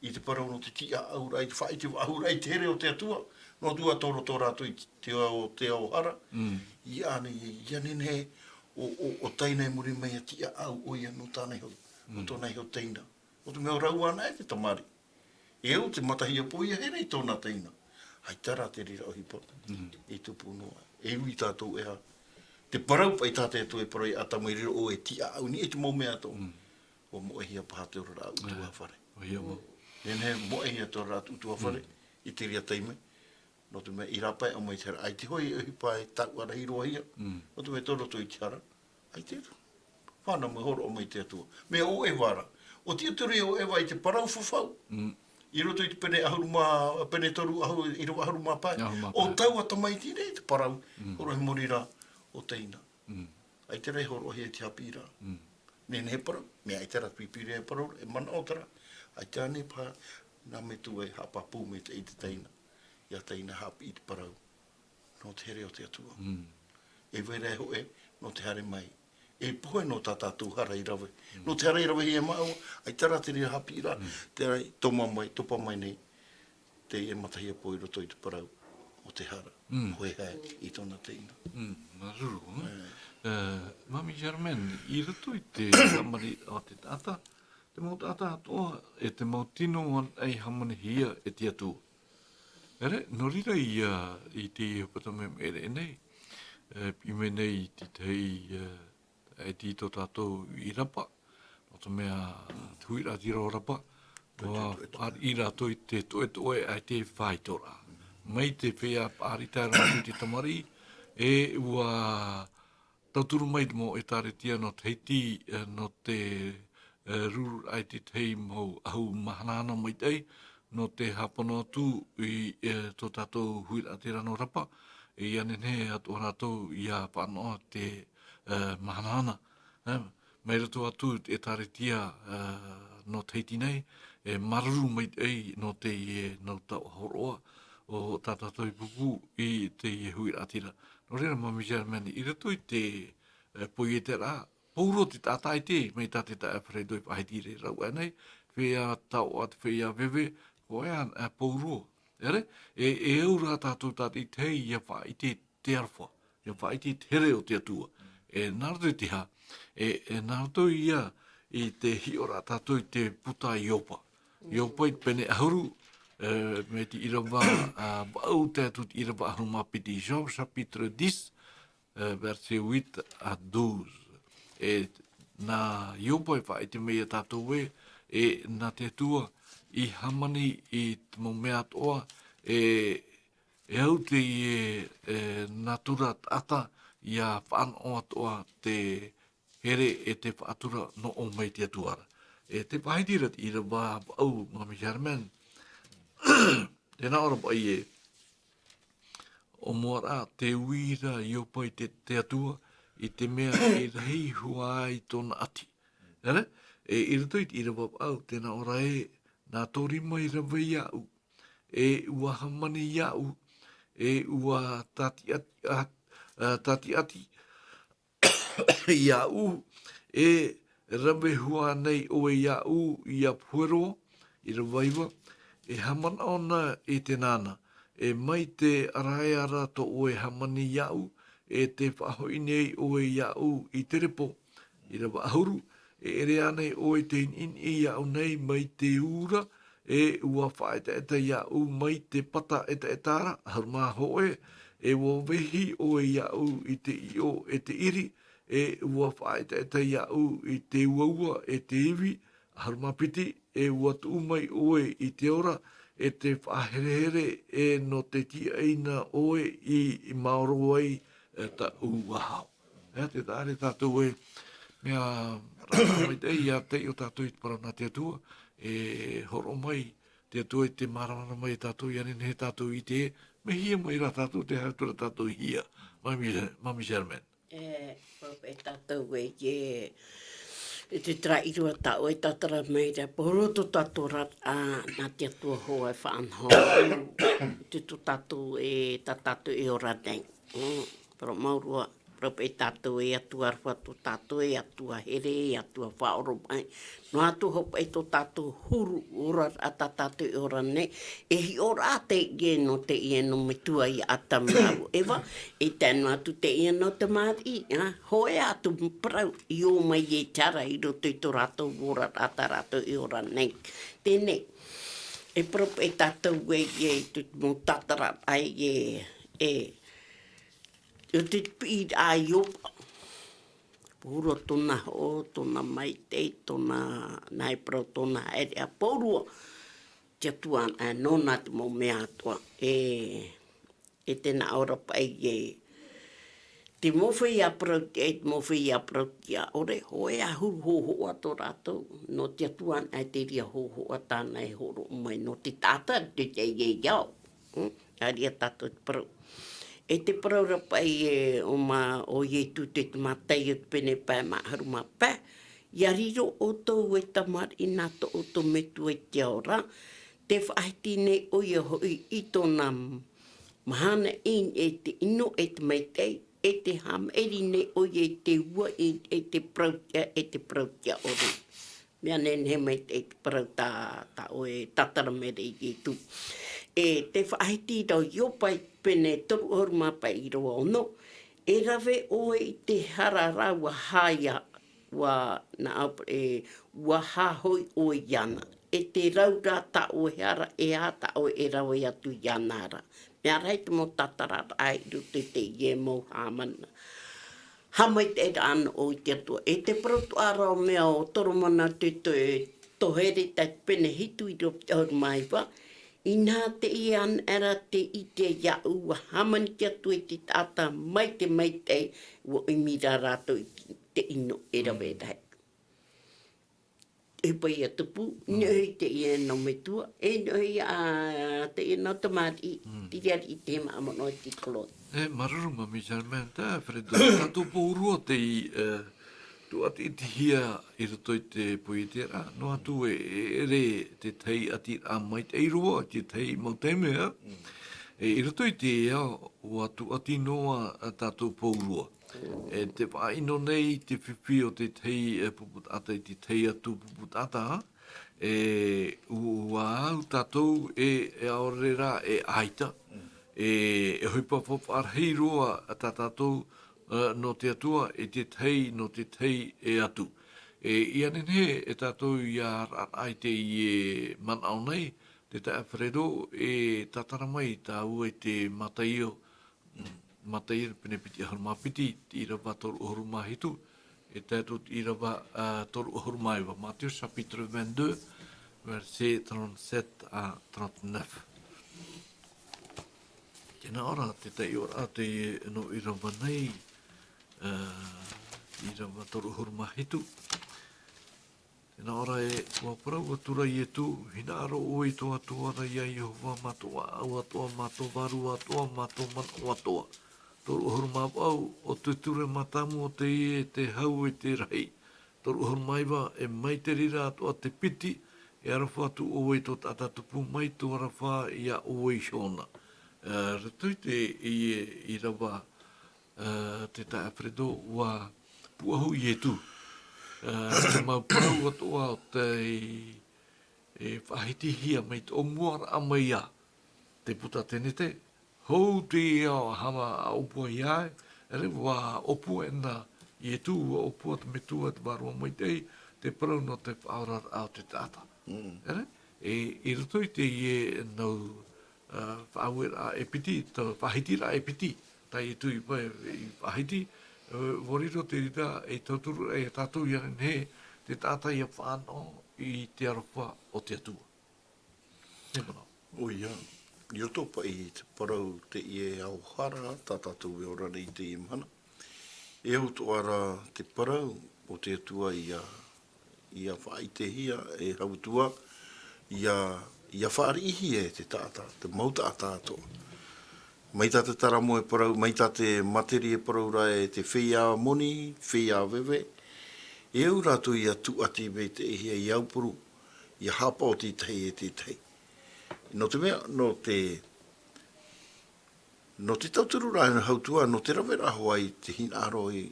I te parau nō te tiʻaʻauraʻa, i te faʻaʻite faʻahou ra, i te here o te Atua. Nō te Atua tō roto rātou i te ao, te ao hara. Mm. ʻIa ānei, ʻia nehenehe, ʻo, ʻo, ʻo Taina i muri mai ʻia tiʻaʻau ʻoia nō tāna iho, nō tōna iho teina. Nō te mea ʻo rāua anaʻe te tamariʻi. E au te mata hiapo ʻia here i tōna teina. ʻAita rā te reira ʻohipa. Mm. E tupu noa. E ui tātou e aha. Te parau paʻi tā te Atua e parau ia Atamu i reira ʻoe e tiʻaʻau i niʻa i te mau mea atoʻa. Mm. ʻUa moʻehia paha te oraraʻa ʻutuāfare. ʻOia mau. Nehenehe moʻehia te oraraʻa ʻutuāfare. Mm. I te reira taime. Nō te mea i rāpae mai te hara. ʻAita hoʻi e ʻohipa e taʻu rahi roa hia. Mm. Nō te mea tō roto i te hara. ʻAita fānaʻo mai, hōroʻa mai te Atua. Mea ʻo Eva ra. ʻUa tiʻaturi ʻo Eva i te parau fafau. Mm. I roto i te pene ʻahuru mā, pene toru ʻahuru, ʻīrava ʻahuru mā pae. ʻAhuru mā pae. ʻO taua tamaiti nei te parau. Mm. Hōroʻa i muri ra ʻo Taina. Mm. ʻAita rā e hōroʻahia i te haʻapiʻiraʻa. Mm. Nehenehe parau, mea ʻaita rā te pīpīria e parau, e manaʻo terā. ʻAita ānei paha nā metua e haʻapāpū mai te, i te Taina. Ia Taina haʻapiʻi te parau. Nō te here o te Atua. Mm. E vai ra e hōʻē, nō te haere mai. E pohe nō tā tātou hara i rave. Mm. Nō te hara i ravehia e māua, ʻaita rā te reira haʻapiʻiraʻa, mm, terā i toma mai, topa mai nei, teie mata hiapo i roto i te parau o te hara. Mm. Hōʻē haere i tōna teina. Mm, māuruuru, eh? Eh. Eh, Mami Germaine, i roto i te tamariʻi o te taʻata, te mau taʻata atoʻa, e te mau tino anaʻe i hāmanihia e te Atua. Nō reira, nō reira ia, i te hepetoma e ʻere nei, eh, i mea nei i te tahi, eh, e tī tō tātou i Rapa, nō te mea, te huiraʻatira o Rapa, ʻua fāriʻi rātou i te toʻetoʻe ʻaita e faʻaitoitoraʻa. Mai te feiā paʻari tae roa atu i te tamariʻi, e ʻua tauturu mai te mau ʻētāretia nō Tahiti, eh, nō te, eh, rururaʻa i te tahi mau ʻahu mahanahana maitaʻi, nō te hāpono atu i, eh, tō tātou huiraʻatira nō Rapa, ʻia nehenehe atoʻa rātou ʻia faʻanaho te, eh, mahanahana. Eh, mai roto atu i te ʻētāretia, eh, nō Tahiti nei, e māuruuru maitaʻi nō teie, eh, nau taoʻa hōroʻa o tā tātou i pūpū i teie huiraʻatira. Nō reira, Mami Germaine, i roto i te, eh, poieteraʻa, pauroa te taʻata ʻaita, mai tā te taeaʻe Fred i faʻahiti i reira atu nei, feiā taoʻa, te feiā veve, ʻoia, eh, pauroa. ʻEre, e, e au rā tātou tātaʻitahi ʻia faʻaʻite te aroha, ʻia faʻaʻite te here o te Atua. E nā roto i te aha, e, e nā roto ia i te hiʻoraʻa tātou i te puta a Iopa. Iopa i te pene ʻahuru, e, mai te ʻīrava, ā, vaʻu tae atu i te ʻīrava ʻahuru mā piti, Job chapitre dix, e, verset huit à douze. E, nā Ioba e faʻaʻite mai ia tātou ē, e, nā te Atua i hāmani i te mau mea atoʻa, e, e au teie, e, natura taʻata ʻia faʻanaho atoʻa te here e te faʻatura nō ʻō mai te Atua ra. E te faʻahiti ra te ʻīrava vaʻu, Māmī Germaine, tē nā ʻō ra paʻi ē, ʻo mua rā, tē ui ra Ioba i te, te Atua, i te mea e rahi hua ai tōna ʻati. Nā reira, e, i roto i te ʻīrava vaʻu, tē nā ʻō ra ē, nā tō rima i rave iāʻu, e ʻua hāmani iāʻu, e ʻua tātiʻati, ā, ā, tātiʻati iāʻu, e rave hua nei ʻoe iāʻu ʻia pohe roa, ʻīrava iva, e haʻamanaʻo na i te nānā, e mai te ʻaraʻara tō ʻoe hāmani iāʻu, e tē faʻahoʻi nei ʻoe iāʻu i te repo, ʻīrava ʻahuru, e ʻere ānei ʻoe tei niʻiniʻi iāʻu nei mai te ū ra, e ʻua faʻaetaeta iāʻu mai te pata etaeta ra, ʻahuru mā hōʻē, e ʻua vehi ʻoe iāʻu i te ʻiʻo e te ʻiri, e ʻua faʻaetaeta iāʻu i te uaua e te ivi, ʻahuru mā piti, e ʻua tuʻu mai ʻoe i te ora, e te faʻaherehere, e nō te tiaʻi na ʻoe i, i maoro ai, e, tāʻu vāhi. E, tē taʻa ra tātou e, mea, rā, mai te, ʻia taiʻo tātou i te parau nā te Atua, e hōroʻa mai te Atua i te māramarama mai tātou, ʻia nehenehe tātou i te, mea hia mai rā tātou, te aha atu rā tātou i hia, Māmī, Māmī Germaine. E, pō, e tātou e, e, e te taraʻi roa tā ʻoe e tātara mai ra, pō roto tātou ra, ā, nā te Atua hoʻi e faʻanaho, te tō tātou e, tā tātou e ora nei. Mm, parau mau roa, parau paʻi tātou e Atua roa tō tātou, e Atua here, e Atua faʻaoromaʻi. Noa atu hoʻi paʻi tō tātou huru ora, ā, tā tātou e ora nei, e hiʻo ra teie nō teie nō metua ia Atamu rāua Eva, e tae noa atu teie nō te tamariʻi, ā, hōʻē atu parau i ō mai e te ara i roto i tō rātou ora, ā, tā rātou e ora nei. Teie, e parau paʻi tātou e, e te mau tātara ai e, e, e te piʻiraʻa a Ioba. Pū roa tōna hoʻo, tōna maitaʻi, tōna, nā e parau tōna haere ʻā, pō roa te Atua anaʻe nōna te mau mea atoʻa. E, e tē nā ʻō ra paʻi ē, te mau feiā parau tiʻa, te mau feiā parau tiʻa ʻore, hōʻē ā huru hōhoʻa tō rātou, nō te Atua anaʻe te reira hōhoʻa tāna e hōroʻa mai, nō te taʻata, te taʻata i te ao. Hmm? Āreʻa tātou te parau. E te parau ra paʻi ē, ʻo mā, ʻo Ietu te, te Mātaio te pene pae maha ʻahuru mā pae, ʻia riro ʻoutou e tamariʻi nā tō ʻoutou metua i te ao ra, tē faʻahiti nei ʻoia hoʻi i tōna mahana i niʻa i te ʻino e te maitaʻi, e tē haʻamaʻiri nei ʻoia i te ua i niʻa i te parau tiʻa, e te parau tiʻa ʻore. Mea nehenehe mai te, te parau tā, tā ʻoe e tātara mai ra i Ietu. E tē faʻahiti ra ʻo Ioba i te pene toru ʻahuru mā pae ʻīrava ono, e rave ʻoe i te hara ra ʻua hāia, ʻua, nā, e, ʻua hāhoi ʻoe iāna. E te rau ra tā ʻoe hara, e aha tā ʻoe e rave atu iāna ra. Mea rahi te mau tātararaʻa i roto i teie mau haʻamana-, haʻamaitaʻiraʻa nō ʻoe i te Atua. E te parau atoʻa ra ʻo mea ʻo Toromona te, te, toru Hereta te pene hitu ʻīrava piti ʻahuru mā iva, inaha teie anaʻe ra tē ʻite iāʻu, ʻua hāmani te Atua i te taʻata mai te maitaʻi, ʻua ʻimi ra rātou i te ʻino e rave rahi. E paʻi ʻia tupu, mm, nehenehe teie nō metua, e nehenehe ā, teie nō tamariʻi, mm, te reira i te maʻa mono i te Claude. E, māuruuru Māmī Germaine, tā Fredo, tātou pauroa tei, e, tūʻatiʻatihia i roto i te poieteraʻa, noa atu e, e ʻere te tahi ʻatiraʻa maitaʻi roa, te tahi mau taime, ā. Mm. E, i roto i te ao, ʻua tūʻati noa tātou pauroa. E te faʻaʻino nei te fifi o te tahi, e, pupu taʻata i te tahi atu pupu taʻata, e, ʻua au tātou e, e ʻaore rā e ʻaita, e, e ʻohipa faʻafaʻarahi roa tā tātou, e, nō te Atua, e te tahi, nō te tahi e atu. E, ʻia nehenehe e tātou ʻia raʻa i teie manaʻo nei, Te taeaʻe Alfredo, e tātara mai tāua i te Mataio, Mataio pene piti ʻahuru mā piti, te ʻīrava toru ʻahuru mā hitu, e tae atu te ʻīrava, ā, toru ʻahuru mā iva. Matthieu chapitre vingt-deux, verset trente-sept à trente-neuf. Tēnā ʻoe ra, te taiʻoraʻa teie nō ʻīrava nei, ā, ʻīrava toru ʻahuru mā hitu. Tēnā ʻoe ra e, ʻua parau atu ra Ietu, hinaʻaro ʻoe i tō Atua ra ʻo Iehova mā tō ʻāʻau atoʻa, mā tō vārua atoʻa, mā tō manaʻo atoʻa. Toru ʻahuru mā vaʻu, ʻo te ture mātāmua o teie, te hau e te rahi. Toru ʻahuru mā iva, e mai te reira atoʻa te piti, e aroha atu ʻoe i tō taʻata tupu mai tō aroha ia ʻoe iho na. Ā, roto i te, i, ʻīrava, ā, te taeaʻe Alfredo, ʻua pūʻohu Ietu. Ā, te mau parau atoʻa o tei, e faʻahitihia mai te ʻōmuaraʻa mai ā te puta Tenete, hou te ao hama a ʻōpua iā, ʻere ʻua ʻōpua ʻena Ietu, ʻua ʻōpua te Metua, te Vārua Maitaʻi, te parau nō te faʻaoraraʻa o te taʻata. Mm. ʻEre, e, i roto i teie nau, ā, faʻaueraʻa e piti, te faʻahitiraʻa e piti, tā Ietu i pa-, i faʻahiti, ā, ʻua riro te reira e tauturu ai e tātou ia nehenehe, te taʻata ia fānaʻo i te aroha o te Atua. Te manaʻo. ʻOia, i roto paʻi i te parau teie e ao hara tā tātou e ora nei i teie mahana. E au atoʻa ra te parau o te Atua ia, ia faʻaʻitehia e hautua, ia, ia fāriʻihia e te taʻata, te mau taʻata atoʻa. Mai tā te Taramo e parau, mai tā te Materia e parau ra e te feiā moni, feiā veve, e au rātou ia tūʻati maitaʻihia, ia aupuru, ia haʻapaʻo te tahi e te tahi. Nō te mea, nō te, nō te tautururaʻa e hautua, nō te raveraʻa hoʻi i te hinaʻaro i,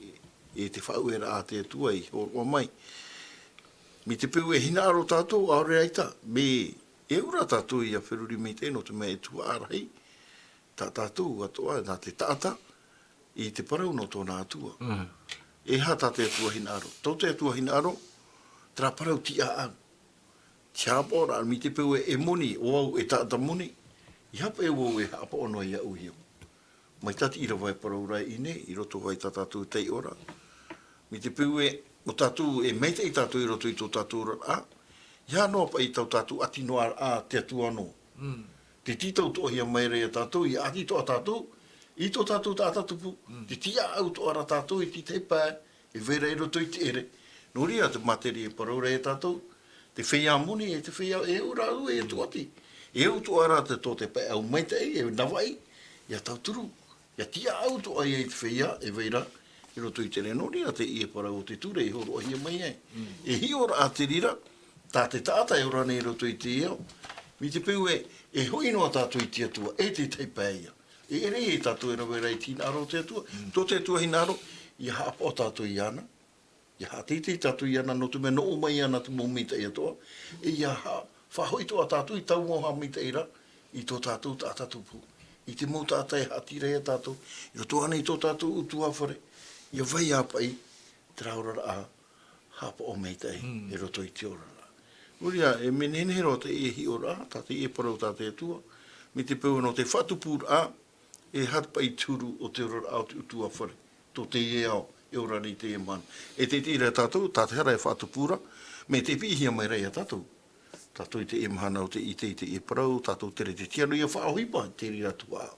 i te faʻaueraʻa a te Atua i hōroʻa mai. Mai te peu e hinaʻaro tātou, ʻaore ʻaita, mea, e au ra tātou ia feruri maitaʻi, nō te mea e tuhaʻa rahi tā tātou atoʻa, nā te taʻata, i te parau nō tōna Atua. Mm. E aha tā te Atua hinaʻaro? Tō te Atua hinaʻaro, terā parau tiʻaʻau. Te haʻapaʻoraʻa, mai te peu e, e moni, ʻo au e taʻata moni, ʻeiaha paʻi ʻo au e haʻapaʻo noa iāʻu iho. Mai tā te ʻīrava e parau ra i ʻō nei, i roto hoʻi tā tātou taiʻoraʻa. Mai te peu e, ʻo tātou, e maitaʻi tātou i roto i tō tātou oraraʻa, ʻeiaha noa paʻi tō tātou ʻati noa a te Atua noa. Mm. Tē tītau-atoʻa-hia mai ra ia tātou, ia ʻati-atoʻa tātou, i tō tātou taʻata tupu, mm, tē tiʻaʻau-atoʻa ra tātou i te tahi pae, e vai ra i roto i te ʻere. Nō reira te Materia e parau ra ia tātou, te feiā moni, e te feiā, e au rāua ia tūʻati. E au-atoʻa ra te, tō te pae ʻau maitaʻi, e navaʻi, ia tauturu, ia tiʻaʻau-atoʻa ia i te feiā, e vai ra, i roto i te ʻere. Nō reira teie parau o te ture i hōroʻahia mai ai. Mm. E hiʻoraʻa te reira, tā te taʻata e ora nei i roto i te ao. Mai te peu e, e hoʻi noa tātou i te Atua, e te tahi pae ia. E ʻere ia tātou e rave ra i te hinaʻaro o te Atua. Mm. Tō te Atua hinaʻaro, ia haʻapaʻo tātou iāna. Ia haʻateitei tātou iāna, nō te mea nō ʻō mai iāna te mau maitaʻi atoʻa. E ia ha-, faʻahoʻi-atoʻa tātou i taua mau haʻamaitaʻiraʻa, i tō tātou taʻata tupu. I te mau taʻata e haʻati ra ia tātou, i roto ānei i tō tātou ʻutuāfare, ia vai ā paʻi, terā oraraʻa, haʻapaʻo maitaʻi, mm, i roto i te oraraʻa. Nō reira, e mea nehenehe roa teie hiʻoraʻa, tā teie parau tā te Atua, mai te peu nō te faʻatupuraʻa, e aha paʻi te huru o te oraraʻa o te ʻutuāfare, tō teie ao, e ora nei i teie mahana. E teitei ra tātou, tā te hara e faʻatupu ra, mea tē piʻihia mai ra ia tātou. Tātou i teie mahana ʻo tē ʻite i teie parau, tātou tere te tiano ia faʻaʻohipa, te reira tuhaʻa.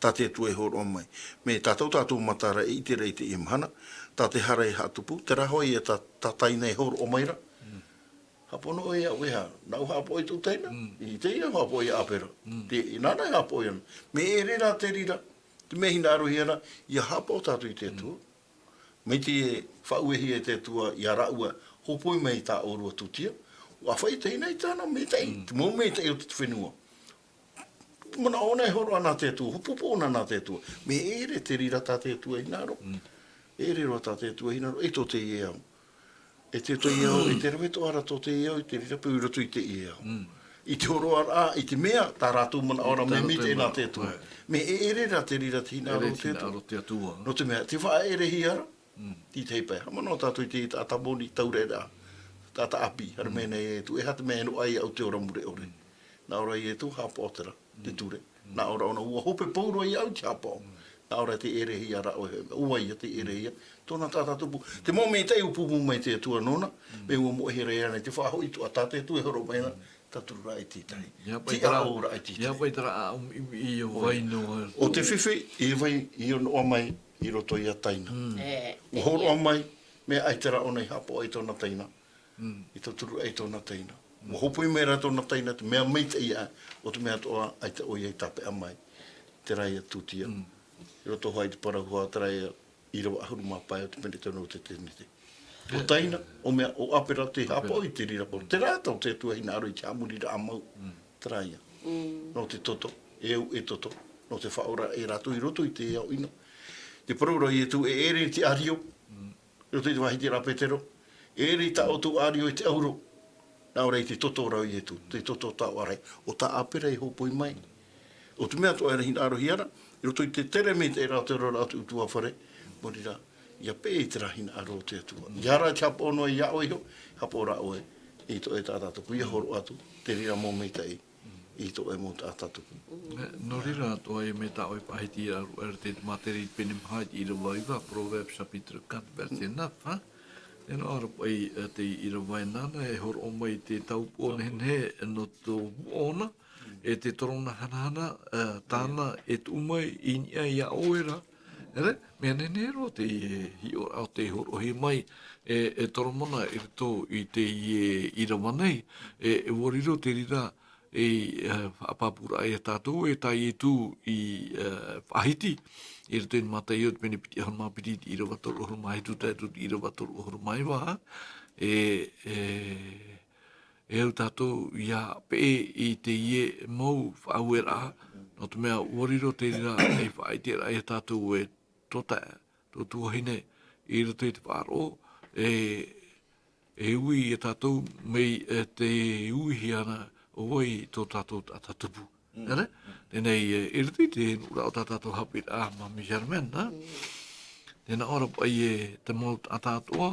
Tā te Atua e hōroʻa mai. Mea tātou, tātou mata ra e ʻite ra i teie mahana, tā te hara e haʻatupu, terā hoʻi ia tā, tā taina e hōroʻa mai ra. Mm. Haʻapaʻo noa ʻoe iāʻu, e aha, nāʻu haʻapaʻo i tōʻu taina, mm, i teie au haʻapaʻo ia ʻĀpera. Mm. Te, nāna e haʻapaʻo iāna. Mea ʻere rā te reira, te mea hinaʻarohia ra, ia haʻapaʻo tātou i te Atua. Mm. Mai te faʻauehia e te Atua iā rāua, hōpoi mai tā ʻōrua tūtia, ʻua faʻaʻitehia i tāna maitaʻi, mm, te mau maitaʻi o te fenua. Manaʻo ʻōna e hōroʻa nā te Atua, hopohopo ʻōna nā te Atua. Mea ʻere te reira tā te Atua e hinaʻaro. Mm. E ʻere roa tā te Atua e hinaʻaro, e tō teie ao. E te, teie ao, e te rave-atoʻa ra tō teie ao, i te reira peu i roto i teie ao. Mm. I te hōroʻaraʻa, i te mea, tā rātou manaʻo ra, tā mea rātou maitaʻi nā te Atua. Right. Mea ʻere rā te reira te hinaʻaro o te Atua. Hinaʻaro o te Atua. Nō te mea, tē faʻaʻerehia ra, mm, i te tahi pae. Haʻamanaʻo tātou i te taʻata moni, taureraʻa, taʻata ʻāpī, haere mai nei e tū, e aha te mea e noaʻa ai iāʻu te ora mure ʻore. Mm. Nā ʻō ra Ietu, haʻapaʻo terā, te ture. Nā ʻō ra ʻōna, ʻua hope pauroa iāʻu i te haʻapaʻo. Nā ʻō ra, tē ʻerehia rā ʻoe, ʻo vai ïa tē ʻerehia. Tōna taʻata tupu. Te mau mea tei ʻōpuʻōpu mai te Atua nōna, mea ʻua moʻehia ra iāna i te faʻahoʻi atoʻa tā te Atua e hōroʻa mai na, tauturu rā i te tahi. Tiʻa ʻō rā i te tahi. Ia pai terā ʻāʻau ʻimi i ʻō vai noa. ʻO te fifi, e vai, i ʻō noa mai, i roto ia taina. ʻUa hōroʻa mai, mea ʻaita rā ʻōna i haʻapaʻo i tōna taina. I tauturu ai tōna taina. ʻUa hopoi mai rā tōna taina, te mea maitaʻi aʻe, ʻo te mea atoʻa, ʻaita ʻoia i tāpeʻa mai. Terā ïa tūtia. I roto hoʻi i te parau hoa, terā ïa ʻīrava ʻahuru mā pae o te pene tonu o te Tenete. ʻO Taina, ʻo mea, ʻo Apera tei haʻapaʻo i te reira poro. Terā tā te Atua hinaʻaro i te haʻamoriraʻa mau. Terā ïa. Nō te toto, e au e toto, nō te faʻaora e rātou i roto i te ao ʻino. Te parau ra Ietu, e ʻere i te ʻārio, i roto i te faʻahitiraʻa a Petero, e ʻere i tā ʻoutou ʻārio i te ʻauro. Nā ʻō ra i te toto ra ʻo Ietu, te toto o Tāoʻarahi, ʻo tā Apera i hopoi mai. ʻO te mea atoʻa e hinaʻarohia ra, i roto i te tere maitaʻi ra o te oraraʻa o te ʻutuāfare, maori rā, ʻia peʻe i terā hinaʻaro o te Atua. ʻIa ora i te haʻapaʻo noa iā ʻoe iho, haʻapaʻo rā ʻoe, i tō ʻoe taʻata tupu, ʻia hōroʻa atu, te reira mau maitaʻi. I tō ʻoe mau taʻata tupu. Nō reira atoʻa e mea tā ʻoe faʻahiti ra, ʻaore rā te Mātaireia pene maha i te ʻīrava iva, Proverbes chapitre quatre, verset neuf, ha? Tēnā ʻō ra paʻi, e, te ʻīrava e nāna, e hōroʻa mai te tāupoʻo nehenehe nō tō vuʻa ʻōna, e te toromona hanahana, e, tāna e tuʻu mai i niʻa iā ʻoe ra. ʻEre, mea nehenehe roa te hiʻoraʻa o tei hōroʻahia mai, e, e toromona i roto i teie ʻīrava nei, e, e ʻua riro te reira, e, e, faʻapāpūraʻa ia tātou, e tā Ietu i, e, faʻahiti, i roto i te Mātaio te pene piti ʻahuru mā piti, te ʻīrava toru ʻahuru mā hitu, tae atu i te ʻīrava toru ʻahuru mā iva, e, e, e au tātou ʻia peʻe i teie mau faʻaueraʻa, nō te mea ʻua riro te reira ei faʻaʻiteraʻa ia tātou e tō tae, tō tuahine, i roto i te faʻaroʻo, e, e ui ia tātou mai, e, te uihia na ʻo vai tō tātou taʻata tupu. ʻEre? Teie nei, e, i roto i te nuʻuraʻa o tā tātou haʻapiʻiraʻa, Māmī Germaine, nā? Tēnā ʻō ra paʻi e te mau taʻata atoʻa,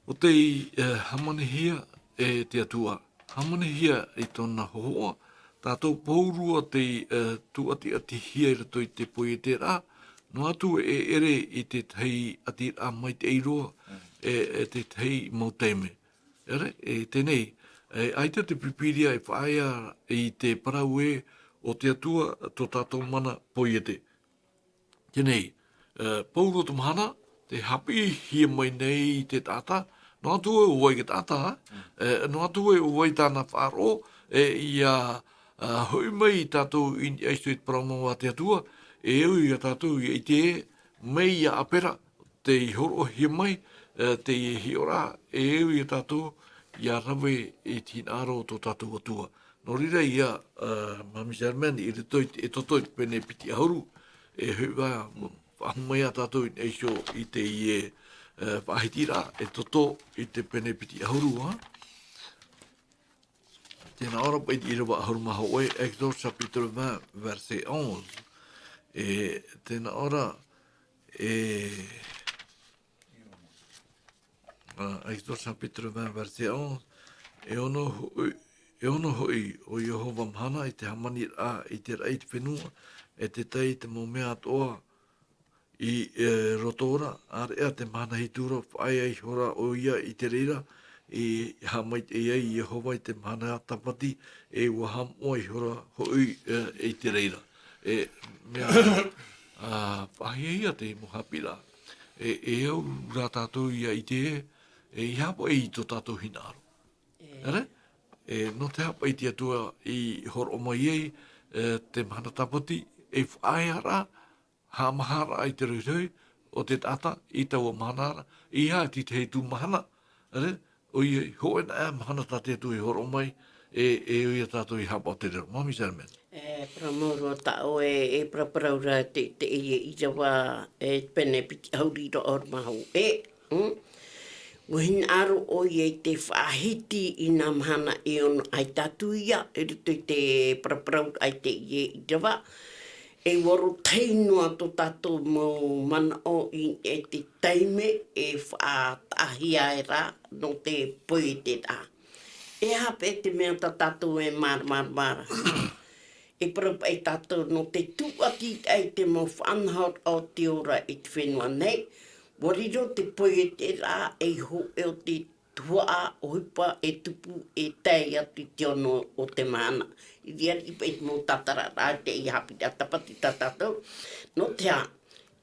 ʻo tei, e, hāmanihia e te Atua. Hāmanihia i tōna hōhoʻa, tātou pauroa tei, e, tūʻatiʻatihia i roto i te poieteraʻa, noa atu e ʻere i te tahi ʻatiraʻa maitaʻi roa, e, e te tahi mau taime. ʻEre, e teie nei, e, ʻaita te Pīpīria e faʻaea i te parau ē, ʻo te Atua tō tātou mana poiete. Teie nei, e, pauroa te mahana, tē haʻapiʻihia mai nei te taʻata, noa atu ē ʻo vai te taʻata, e, noa atu ē ʻo vai tāna faʻaroʻo, e, ʻia, a, hoʻi mai tātou i niʻa iho i te parau mau a te Atua, e au ia tātou ʻia ʻite, mai iā Apera, tei hōroʻahia mai, e, teie hiʻoraʻa, e au ia tātou, ʻia rave i te hinaʻaro o tō tātou Atua. Nō reira ïa, e, Māmī Germaine, i roto i te Exodo i te pene piti ʻahuru, e hoʻi vā, faʻahou mai ā tātou i niʻa iho i teie, e, faʻahitiraʻa, Exodo i te pene piti ʻahuru, ā. Tēnā ʻō ra paʻi te ʻīrava ʻahuru mā hōʻē, Exode chapitre vingt, verset onze. E, tēnā ʻō ra, e, a, Exode chapitre vingt, verset onze. E ono hoʻi, e ono hoʻi ʻo Iehova mahana i te hāmaniraʻa, i te raʻi i te fenua, e te tai i te mau mea atoʻa, i, e, roto ra, ʻāreʻa te mahana hitu ra, faʻaea ihora ʻoia i te reira, i haʻamaitaʻi ai Iehova i te mahana tāpati, e ʻua haʻamoʻa ihora hoʻi, e, i te reira. E, mea, a, faʻahiahia te mau haʻapiʻiraʻa. E, e au rā tātou ʻia ʻite, e, ʻeiaha paʻi tō tātou hinaʻaro. ʻEre? E, nō te aha paʻi te Atua i hōroʻa mai ai, e, te mahana tāpati, e faʻaea rā, haʻamaharaʻa i te rohirohi o te taʻata i taua mahana ra, ʻeiaha te tahi atu mahana, ʻere, ʻoia, hōʻē noa mahana tā te Atua i hōroʻa mai, e, e ʻoia tātou i haʻapaʻo te reira, Māmī Germaine. E, parau mau roa tā ʻoe, e paraparau ra te, te, e, ʻīrava, e, pene piti ʻahuru i roto ʻahuru mā hōʻē, mm? ʻUa hinaʻaro ʻoia i te faʻahiti i nā mahana e ono, ʻaita atu ïa, i roto i te paraparau a teie ʻīrava. E ʻua rōtahi noa tō tātou mau manaʻo i, e te taime e faʻataʻahia ai ra nō te poieteraʻa. E aha paʻi te mea tā tātou e māramarama ra? E parau paʻi tātou nō te tūʻati i te mau faʻanahoraʻa o te ora i te fenua nei. ʻUa riro te poieteraʻa ei hōʻē o te tuhaʻa ʻohipa e tupu e tae atu i te ono o te mahana. I reira paʻi te mau tātararaʻa tei haʻapiʻiraʻa tāpati tā tātou. Nō te aha,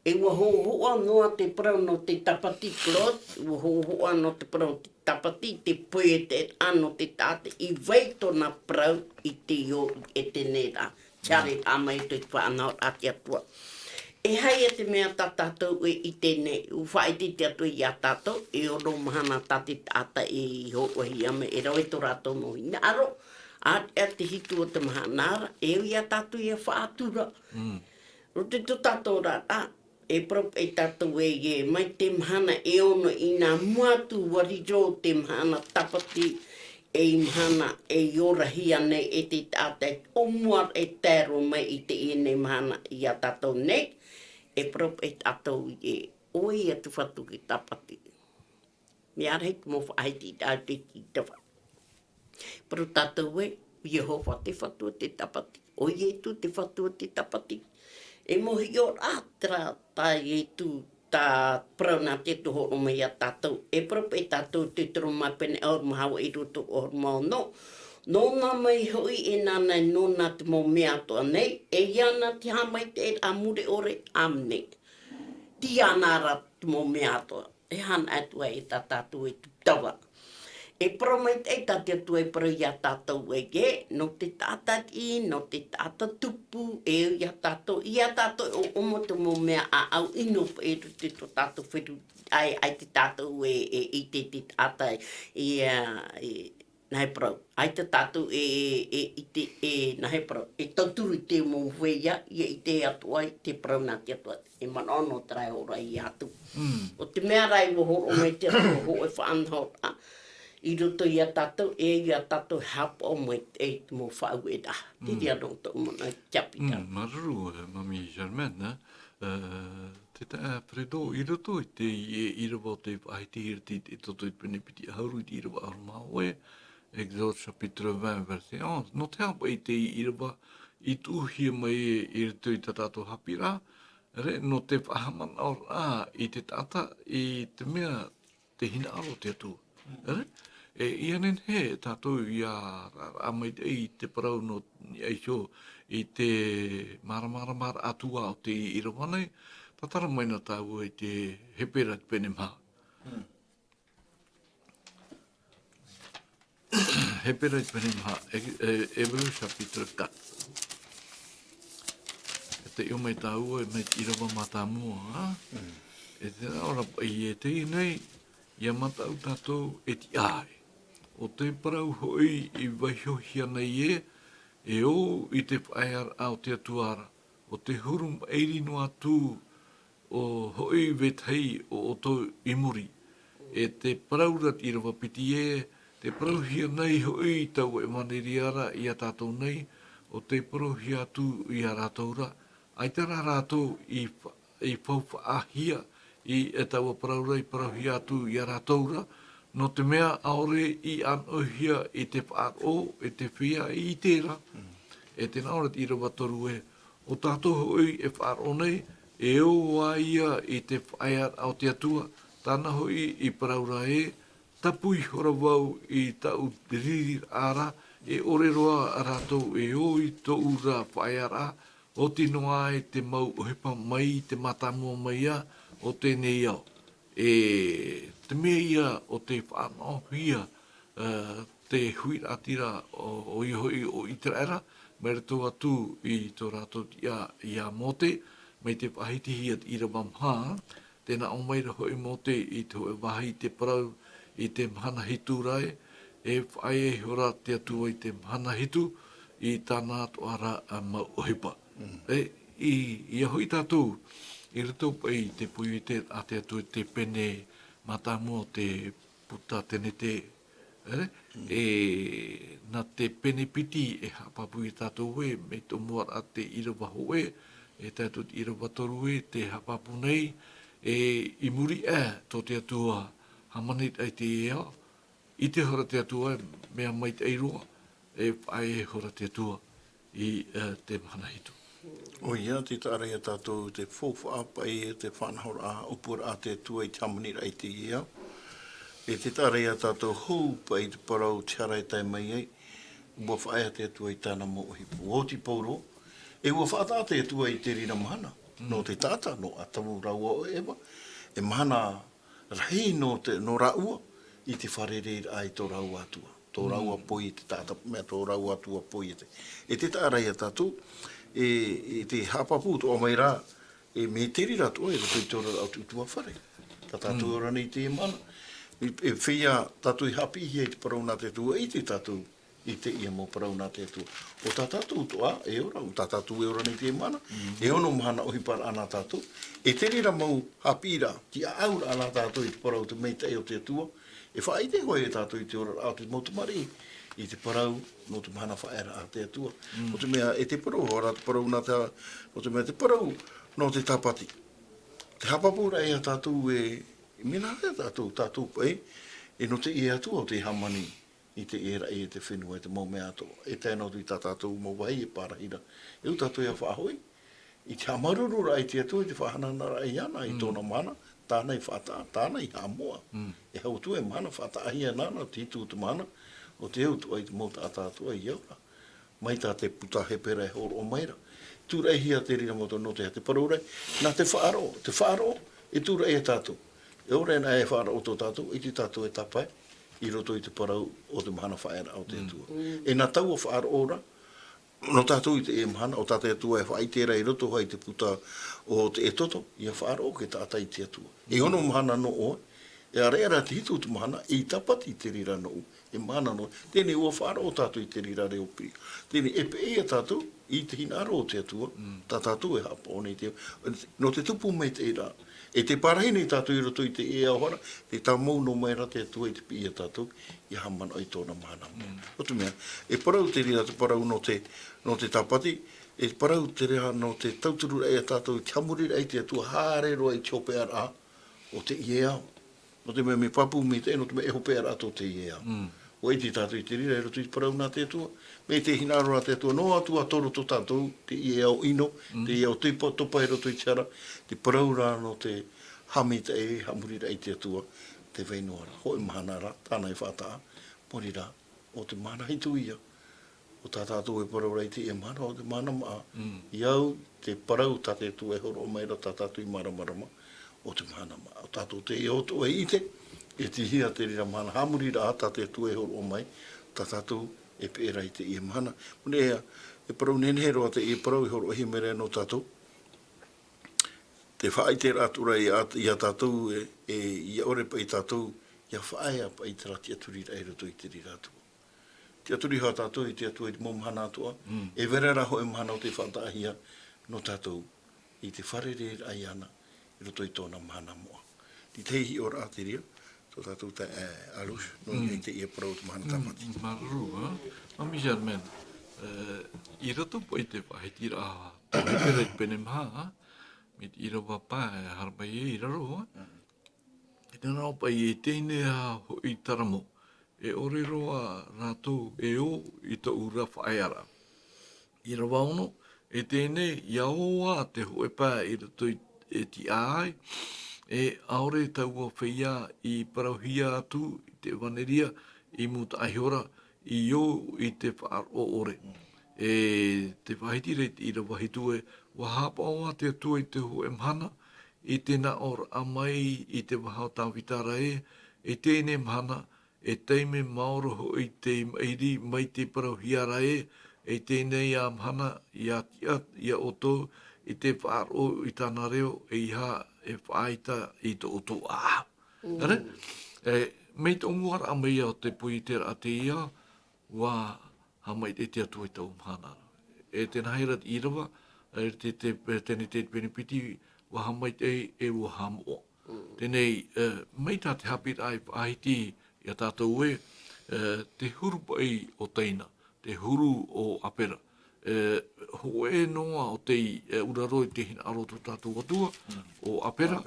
e ʻua hōhoʻa noa te parau nō te tāpati, Claude, ʻua hōhoʻa nō te parau nō te tāpati, te poieteraʻa nō te taʻata i vai tōna parau i te ʻō i ʻētene ra. Tiare tā mai te faʻanahoraʻa a te Atua. E aha ia te mea tā tātou e ʻite nei, ʻua faʻaʻite te Atua iā tātou, e ono mahana tā te taʻata e hōroʻahia mai, e rave tō rātou mau hinaʻaro, ʻa, ʻa te hitu o te mahana ra, e au iā tātou ia faʻatura. Mm. Roto i tō tātou oraraʻa, e parau paʻi tātou ē, ē, mai te mahana e ono i nā mua atu, ʻua riro te mahana tāpati, ei mahana e orahia nei e te taʻata e ʻōmuaraʻa e tae roa mai i teie nei mahana iā tātou nei, e parau paʻi tātou ē, ʻo ia te Fatu te Tāpati. Mea rahi te mau faʻahiti i te ʻātiki i te wā. Parau tātou ē, ʻo Iehova te Fatu o te Tāpati, ʻo Ietu te Fatu o te Tāpati. E mau hiʻoraʻa terā tā Ietu, tā parau nā te Atua hōroʻa mai iā tātou. E parau paʻi tātou te toro mā pene ʻahuru mā hawa i roto ʻahuru mā ono. Nōna mai hoʻi e nāna, nōna te mau mea atoʻa nei, e iāna te haʻamaitaʻiraʻa mure ʻore, ʻāmene. Tiʻa na ra te mau mea atoʻa. E hana atu ai tā tātou e tūtava. E parau maitaʻi tā te Atua e parau iā tātou ē, nō te taʻata tiʻi, nō te taʻata tupu, e au iā tātou, iā tātou e ʻōʻomo te mau mea ʻāʻau ʻino paʻi i roto i tō tātou feruriraʻa, ʻaita tātou e, e ʻite i te taʻata, ia, e, nā hea parau. ʻAita tātou e, e, e ʻite, e, nā hea parau. E tauturu i te mau feiā, ia ʻite atoʻa i te parau nā te Atua. E manaʻo nō terā e hōroʻahia atu. Mm. ʻO te mea rā ʻua hōroʻa mai te Atua hōʻē faʻanahoraʻa i roto iā tātou, e iā tātou e haʻapaʻo mai i te mau faʻaueraʻa. Te Mm. reira nō tōʻu manaʻo i te haʻapiʻiraʻa. Mm, māuruuru, e, Mami Germaine, e, e, te taeaʻe Fredo, i roto i te, i, ʻīrava o te faʻahiti i te, i te, i te pene piti ʻahuru i te ʻīrava ʻahuru mā hōʻē, Exode chapitre vingt, verset onze. Nō te aha paʻi te ʻīrava i tuʻuhia mai i roto i tā tātou haʻapiʻiraʻa, ʻere, nō te faʻahaʻamanaʻoraʻa i te taʻata, i te mea te hinaʻaro o te Atua. ʻEre? E, ʻia nehenehe tātou ʻia raraʻa maitaʻi i te parau nō niʻa iho i te māramarama atoʻa o te ʻīrava nei, tātara mai na tāua i te Hepera te pene maha. Mm. Hepera te pene maha, e, e, Hébreux chapitre quatre. E taiʻo mai tāua, mai te ʻīrava mātāmua, ā? Mm. E te ora paʻi e teie nei, ʻia mataʻu tātou e tiʻa ai. ʻO te parau hoʻi i vaihohia nei ē, e ō i te faʻaearaʻa o te Atua ra, ʻo te huru maʻiri noa atu ʻo hoʻi vetahi o ʻoutou i muri. E te parau ra te ʻīrava piti ē, tē parauhia nei hoʻi taua ʻevaneria ra iā tātou nei, ʻo tē parauhia atu iā rātou ra, ʻaita rā rātou i fa-, i faufaʻahia i, e taua parau ra i parauhia atu iā rātou ra, nō te mea ʻaore i ʻānoʻihia i te faʻaroʻo, e te feiā i ʻite ra. Mm. E tē nā ʻō ra te ʻīrava toru ē, ʻo tātou hoʻi e faʻaroʻo nei, e ō ā ia i te faʻaearaʻa o te Atua, tāna hoʻi i parau ra ē, tāpū ihora vau i tāʻu riri ra, e ʻore roa rātou e ō i tōʻu ra faʻaearaʻa, ʻoti noa ai te mau ʻohipa mai i te mātāmua mai ā o teie nei ao. E te mea ia ʻo te faʻanahohia, ā, te huiraʻatira o, ʻoia hoʻi ʻo ʻĪteraʻera, mai roto atu i tō rātou tiʻa iā Mōte, mai te faʻahitihia te ʻīrava maha, tē nā ʻō mai ra hoʻi Mōte i te hōʻē vāhi i te parau i te mahana hitu ra ē, e faʻaea ihora te Atua i te mahana hitu, i tāna atoʻa ra mau ʻohipa. Mm. E, i, ʻia hoʻi tātou, i roto paʻi i te poiete a te Atua i te pene mātāmua o te puta Tenete, ʻere? Mm. E, nā te pene piti e haʻapāpū iā tātou ē, mai tō mua ra te ʻīrava hōʻē, e tae atu te ʻīrava toru ē, tē haʻapāpū nei, e, i muri aʻe tō te Atua, hāmani ai te ao, ʻite hora te Atua, mea maitaʻi roa, e faʻaea hora te Atua i, e, te mahana hitu. ʻOia, tē taʻa ra ia tātou te faufaʻa paʻi, te faʻanahoraʻa, ʻōpuaraʻa a te Atua i te hāmaniraʻa i teie ao. E tē taʻa ra ia tātou hou paʻi i te parau, te hara e tae mai ai, ʻua faʻaea te Atua i tāna mau ʻohipa. ʻUa oti pauroa, e ʻua faʻataʻa te Atua i te reira mahana, nō te taʻata, nō Atamu rāua ʻo Eva, e mahana rahi nō te, nō rāua, i te fārereiraʻa i tō rāua Atua, tō rāua poi te taʻata, mea tō rāua Atua poi e te. E tē taʻa ra ia tātou, e, e te haʻapāpū atoʻa mai ra, e mea tere ra atoʻa, e roto i te oraraʻa o te ʻutuāfare. Tā tātou e ora nei i teie mahana, e, e feiā tātou i haʻapiʻihia i te parau nā te Atua, ʻite tātou i teie mau parau nā te Atua. ʻO tā tātou atoʻa e ora, ʻo tā tātou e ora nei i teie mahana, e ono mahana ʻohiparaʻa nā tātou, e te reira mau haʻapiʻiraʻa, tiʻaʻauraʻa nā tātou i te parau o te maitaʻi o te Atua, e faʻaʻite hoʻi e tātou i te oraraʻa o te mau tamariʻi, i te parau nō te mahana faʻaearaʻa a te Atua. Nō te mea, e te parau, ʻo rā te parau nā te, nō te mea te parau nō te tāpati. Te haʻapāpūraʻa ia tātou e, e mea nā hea tātou, tātou paʻi, e nō teie Atua ʻo tē hāmani i teie raʻi, e te fenua, e te mau mea atoʻa. E tae noa atu i tā tātou mau vāhi e pārahi ra. E ʻua tātou ia faʻahoʻi i te haʻamāuruururaʻa i te Atua, i te faʻahanahanaʻa iāna i tōna mahana, tāna i faʻataʻa, tāna i haʻamoʻa. E hau atu e mahana faʻataʻahia nāna, te hitu o te mahana, ʻo tē au atoʻa i te mau taʻata atoʻa i ora. Mai tā te puta Hepera e hōroʻa mai ra. Tūraʻihia te reira mau tau nō te, te parau ra, nā te faʻaroʻo, te faʻaroʻo, e tūraʻi ia tātou. E ʻore anaʻe e faʻaroʻo tō tātou, ʻite tātou e tāpae, i roto i te parau o te mahana faʻaearaʻa o te Atua. E nā taua faʻaroʻo ra, nō tātou i teie mahana, ʻo tā te Atua e faʻaʻite ra i roto hoʻi i te puta o te Exodo, ʻia faʻaroʻo te taʻata i te Atua. E ono mahana nō ʻoe, e ʻareʻa ra te hitu o te mahana, ei tāpati te reira nōʻu, e mahana nō, teie nei ʻua faʻaroʻo tātou i te reira reo piri. Teie nei e peʻe ia tātou, i te hinaʻaro o te Atua, tā tātou e haʻapaʻo nei te, nō te tupu maitaʻi ra, e tē pārahi nei tātou i roto i teie ao hara, tē tāmau noa mai ra te Atua i te piʻi ia tātou, ʻia haʻamanaʻo i tōna mahana. Nō te mea, e parau te reira te parau nō te, nō te tāpati, e parau te reira nō te tautururaʻa ia tātou, i te haʻamoriraʻa i te Atua, haere roa i te hopeʻaraʻa o teie ao. Nō te mea mea pāpū maitaʻi, nō te mea e hopeʻaraʻa tō teie ao. ʻUa ʻite tātou i te reira, i roto i te parau nā te Atua, mai te hinaʻaro nā te Atua, noa atu ā tō roto tātou, teie ao ʻino, teie ao topa, topa i roto i te hara, te parau ra nō te haʻamaitaʻi, haʻamoriraʻa i te Atua, te fenua ra, hōʻē mahana ra, tāna e faʻataʻa, muri ra, ʻo te mahana hitu ia, ʻo tā tātou e parau ra i teie mahana, ʻo te mahana maʻa. I au, te parau tā te Atua e hōroʻa mai ra tā tātou i māramarama, ʻo te mahana maʻa. ʻO tātou teie atoʻa e ʻite, e tīhia te reira mahana haʻamoriraʻa tā te Atua e hōroʻa mai, tā tātou e peʻe ra i teie mahana. Nō reira, e parau nehenehe roa teie parau e hōroʻahia mai ra nō tātou. Te faʻaʻiteraʻa atu ra ia, ia tātou e, e, ʻia ʻore paʻi tātou, ʻia faʻaea paʻi terā tiʻaturiraʻa i roto i te reira Atua. Tiʻaturi hoʻi tātou i te Atua i te mau mahana atoʻa, e vera ra hōʻē mahana ʻo tē faʻataʻahia nō tātou i te fārereiraʻa iāna i roto i tōna mahana moʻa. Te tahi hiʻoraʻa te reira, tō tātou taeaʻe Arush, nō niʻa i teie parau o te mahana tāpati. Māuruuru, ā? Mami Germaine, e, i roto paʻi i te faʻahitiraʻa tō Hepera i te pene maha, ā? Mai te ʻīrava pae, e haere mai ai i raro, ā? E te nā paʻi e teie nei ā hoʻi taramo, e ʻore roa rātou e ō i tōʻu ra faʻaearaʻa. ʻĪrava ono, e teie nei, ʻia ō ā te hōʻē pae i roto i, e tiʻa ai, e ʻaore taua feiā i parauhia atu i te ʻevaneria i mūtaʻa ihora, i ō i te faʻaroʻo ʻore. E te faʻahitiraʻa i te ʻīrava hitu ē, ʻua haʻapaʻo ā te Atua i te hōʻē mahana, i te nāʻōraʻa mai i te vaha o Tāvita ra ē, i teie nei mahana, e taime maoro hoʻi te maʻiri mai te parauhia ra ē, i teie nei ā mahana, ʻia tiʻa, ʻia ʻoutou i te faʻaroʻo i tāna reo, ʻeiaha e faʻaʻite i tō ʻoutou ʻāʻau. Nā reira, e, mai tō mua raʻa mai ā o te poiʻiteraʻa teie, ʻua haʻamaitaʻi te Atua i taua mahana. E te nāhea ra te ʻīrava, e te, te, te, teie nei te pene piti, ʻua haʻamaitaʻi e ʻua haʻamoʻa. Teie nei, e, mai tā te haʻapiʻiraʻa i faʻahiti ia tātou ē, e, te huru paʻi o Taina, te huru o ʻApera, e, hōʻē noa o te, e, ʻūraro i te hinaʻaro o tō tātou Atua, ʻo Apera,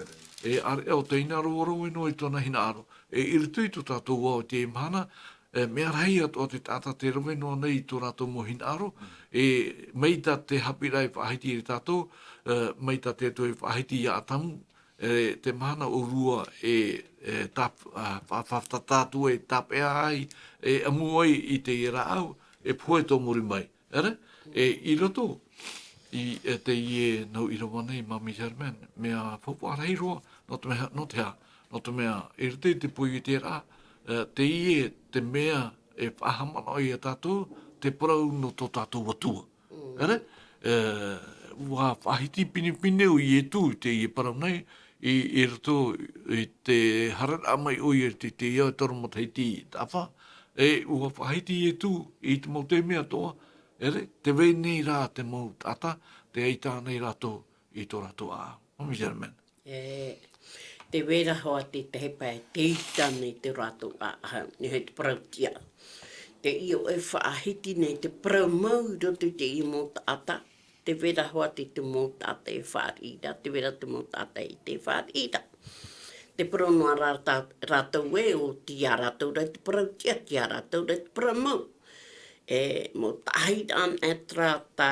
e, ʻāreʻa ʻo tei hinaʻaro ʻore noa i tōna hinaʻaro. E, i roto i tō tātou ao i teie mahana, e, mea rahi atoʻa te taʻata tē rave noa nei i tō rātou mau hinaʻaro, e, mai tā te haʻapiʻiraʻa i faʻahiti ia tātou, e, mai tā te Atua i faʻahiti ia Atamu, e, te mahana ʻōrua e, e, tāp-, a, fa-, fa-, fa-, tātou e tāpeʻa ai, e ʻamu ai i teie rāʻau, e pohe tō muri mai. ʻEre, e, i roto i, e, teie nau ʻīrava nei, Mami Germaine, mea faufaʻa rahi roa, nō te mea, nō te aha, nō te mea, i roto i te poiueteraʻa, e, teie te mea e faʻahaʻamanaʻo ia tātou, te parau nō tō tātou Atua. ʻEre, e, ʻua faʻahiti pinepine ʻo Ietu i teie parau nei, i, i roto i te haereraʻa mai ʻoia i te, te ao e toru matahiti taʻafa, e, ʻua faʻahiti Ietu i te mau taime atoʻa, ʻere, tē vai nei rā te mau taʻata, tē ʻaita nei rātou i tō rātou ʻāʻau. Mami Germaine. E, tē vai ra hoʻi te tahi pae tē ʻaita nei tō rātou ʻāʻau, nehenehe te parauʻtiʻa. Teie ʻoe e faʻahiti nei te parau mau i roto i teie mau taʻata, tē vai ra hoʻi te mau taʻata e fāriʻi ra, tē vai ra te mau taʻata e ʻaita e fāriʻi ra. Tē parau noa ra tā-, rātou ē, ʻo tei ia rātou ra te parauʻtiʻa, tei ia rātou ra te parau mau. E, mau tahi ʻanaʻanatae tā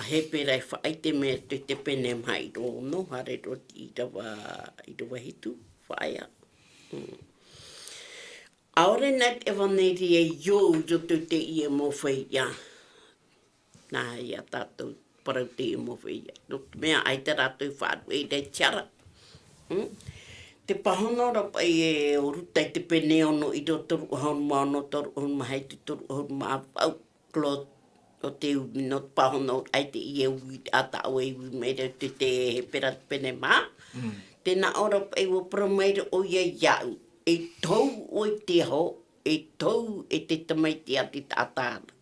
Hepera e faʻaʻite mai atu i te pene maha ʻīrava ono, haere roa i te ʻīrava, ʻīrava hitu, faʻaea. Mm. ʻAore nā te ʻevaneria i ō i roto i teie mau feiā. Nā ia tātou parau teie mau feiā. Nō te mea ʻaita rātou i faʻaruʻe i te tiara. Mm? Te pāhono ra paʻi ē ʻo Ruta i te pene ono, ʻīrava toru ʻahuru mā ono, toru ʻahuru mā hitu, toru ʻahuru mā vaʻu, Claude, ʻo te ui, nō te pāhono ra i teie ui, ʻa tā ʻoe e ui mai ra te, te Hepera te pene maha. Tē nā ʻō ra paʻi ʻua parau mai ra ʻoia iāʻu, e tou ʻoe i te aho, e tou e te tamaiti a te taʻata ra.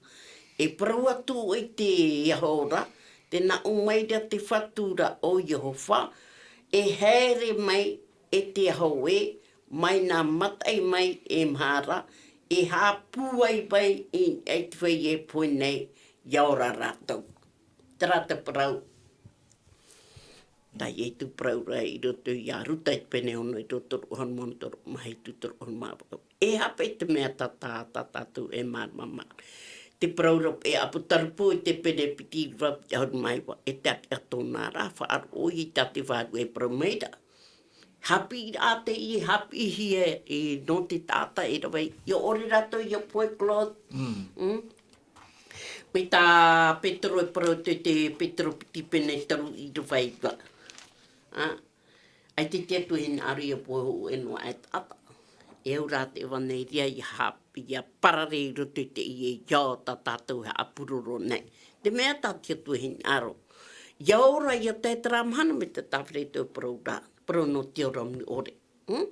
E parau atu ʻoe i te aho ra, tē nā ʻō mai ra te Fatu ra ʻo Iehova, e haere mai e te aho ē, mai nā mataʻi mai e maha ra, e haʻapūai mai i, i te feiā e pohe nei, ʻia ora rātou. Terā te parau. Tā Ietu parau ra i roto ia Ruta i te pene ono, ʻīrava toru ʻahuru mā ono, toru ʻahuru mā hitu, toru ʻahuru mā vaʻu. E hape te mea tā, tā, tā tātou e māramarama. Te parau ra e ʻApotarupo i te pene piti, ʻīrava piti ʻahuru mā iva, e tae atu i tōna ra, faʻaroʻo i tā te Vārua e parau mai ra. Haʻapiʻiraʻa teie haʻapiʻihia e, nō te taʻata e rave, ʻia ʻore rātou ʻia pohe, Claude. Mm. Mm. Mai tā Petero e parau te, te Petero piti pene toru ʻīrava iva. ʻA, ʻaita te Atua e hinaʻaro ʻia pohe hōʻē noa aʻe taʻata. E au rā te ʻevaneria ʻia haʻapiʻi, ʻia parare i roto i teie ao tā tātou e haʻapuroro nei. Te mea tā te Atua e hinaʻaro. ʻIa ora, ʻia tae terā mahana mai te tāviri e parau ra, parau nō te ora moni ʻore. Hmm?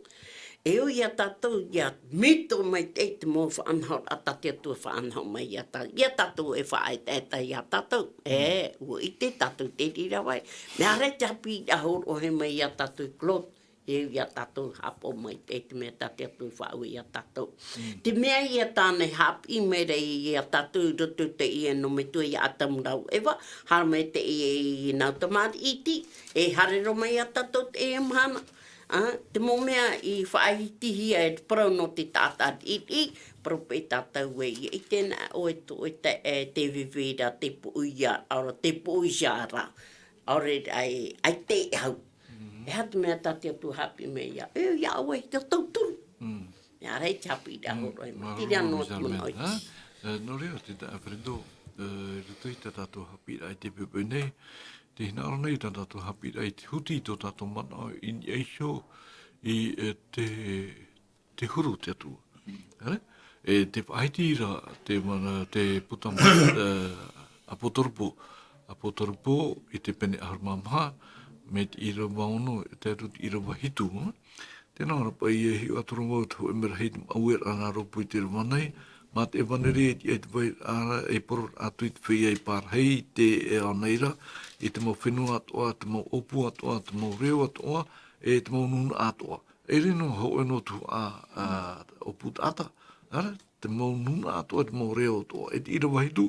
E au ia tātou, ʻia mito maitaʻi te mau faʻanahoraʻa tā te Atua e faʻanaho mai ia tā, ia tātou e faʻaetaeta ia tātou. E, ʻua ʻite tātou te reira vai. Mea rahi te haʻapiʻiraʻa hōroʻahia mai ia tātou e Claude. E au ia tātou e haʻapaʻo maitaʻi te mea tā te Atua e faʻaue ia tātou. Te mea ia tāna e haʻapiʻi mai ra ia tātou i roto i teie nō metua ia Atamu rāua Eva, haere mai teie nau tamariʻi iti, e haere roa mai ia tātou teie mahana. ʻA, te mau mea i faʻahitihia e te parau nō te taʻata riʻiriʻi, parau paʻi tātou ē, ʻia ʻite na ʻoe tō ʻoe taeaʻe tē veve ra, tē poʻia ra, ʻaore, tē poʻia ra, ʻaore rā e, ʻaita e hau. E aha te mea tā te Atua e haʻapiʻi mai ia, e, ia ʻoe, ʻia tauturu. Mea rahi te haʻapiʻiraʻa hōroʻa, e, māuruuru, te reira nō te manaʻo iti. E, nō reira, te taeaʻe Fredo, e, i roto i tā tātou haʻapiʻiraʻa i te poʻipoʻi nei, tē hinaʻaro nei tā tātou haʻapiʻiraʻa i te huti i tō tātou manaʻo i niʻa iho i, e, te, te huru o te Atua. ʻEre? E te faʻahiti ra te mana, te puta ma-, e, ʻApotarupo, ʻApotarupo i te pene ʻahuru mā maha, mai te ʻīrava ono, e tae atu i te ʻīrava hitu, ā? Tē nā ʻō ra paʻi e hiʻo atu ra vau te hōʻē merahi i te mau ueraʻa nā rōpū i te ʻīrava nei, mā te ʻevaneria i te, i te vai ra, e parau atu i te feiā i pārahi i te, e, ao nei ra, i te mau fenua atoʻa, te mau ʻōpū atoʻa, te mau reo atoʻa, e te mau nūnaʻa atoʻa. ʻEʻere noa hōʻē noa tuhaʻa, ā, ʻōpū taʻata, ʻaore, te mau nūnaʻa atoʻa, te mau reo atoʻa. E te ʻīrava hitu,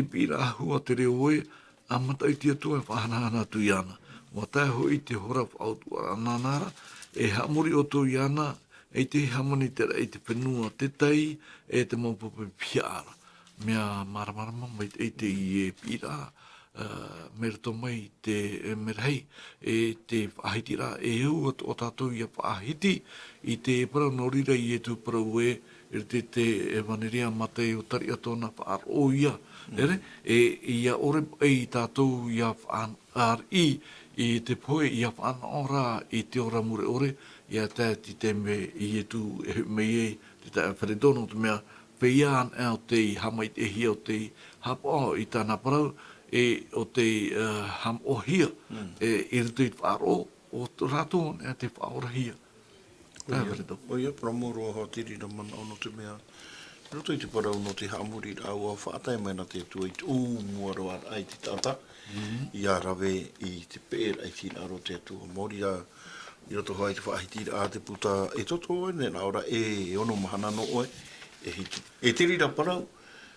te piʻiraʻa hua te reo ē, ʻa mataʻu i te Atua e faʻahanahana atu iāna. ʻUa tae hoʻi te hora faʻautuʻaraʻa nāna ra, e haʻamori ʻoutou iāna, ʻeita e hāmani te raʻi i te fenua tētahi, e te mau pape pihaʻa ra. Mea māramarama maitaʻi teie piʻiraʻa, ā, mai roto mai te, e, merahi, e te faʻahitiraʻa, e au atu ʻo tātou ʻia faʻahiti i te parau nō reira Ietu parau ē, i roto i te ʻEvaneria a Mataio, tariʻa tōna faʻaroʻo ia. Mm. Ere, e, ʻia ʻore paʻi tātou ʻia faʻa-, ʻāriʻi i te pohe ʻia faʻanaʻo ra i te ora mure ʻore, ʻia tae i te taime Ietu e hoʻi mai ai te taeaʻe Feredo, nō te mea, feiā anaʻe ʻo tei haʻamaitaʻihia, ʻo tei haʻapaʻo i tāna parau, e ʻo tei, ā, haʻamaʻohia, Mm. e, i roto i te faʻaroʻo, ʻo tō rātou anaʻe te faʻaorahia. ʻOia, ʻoia, parau mau roa hoʻi te reira manaʻo nō te mea, i roto i te parau nō te haʻamoriraʻa ʻua faʻatae mai na te Atua i te ʻōmuaraʻa i te taʻata, Mhm. ʻia rave i te peʻeraʻa i te hinaʻaro o te Atua. Maori rā, i roto hoʻi i te faʻahitiraʻa a te puta Exodo, e nā ʻō ra e ono mahana nō ʻoe, e hitu. E te reira parau,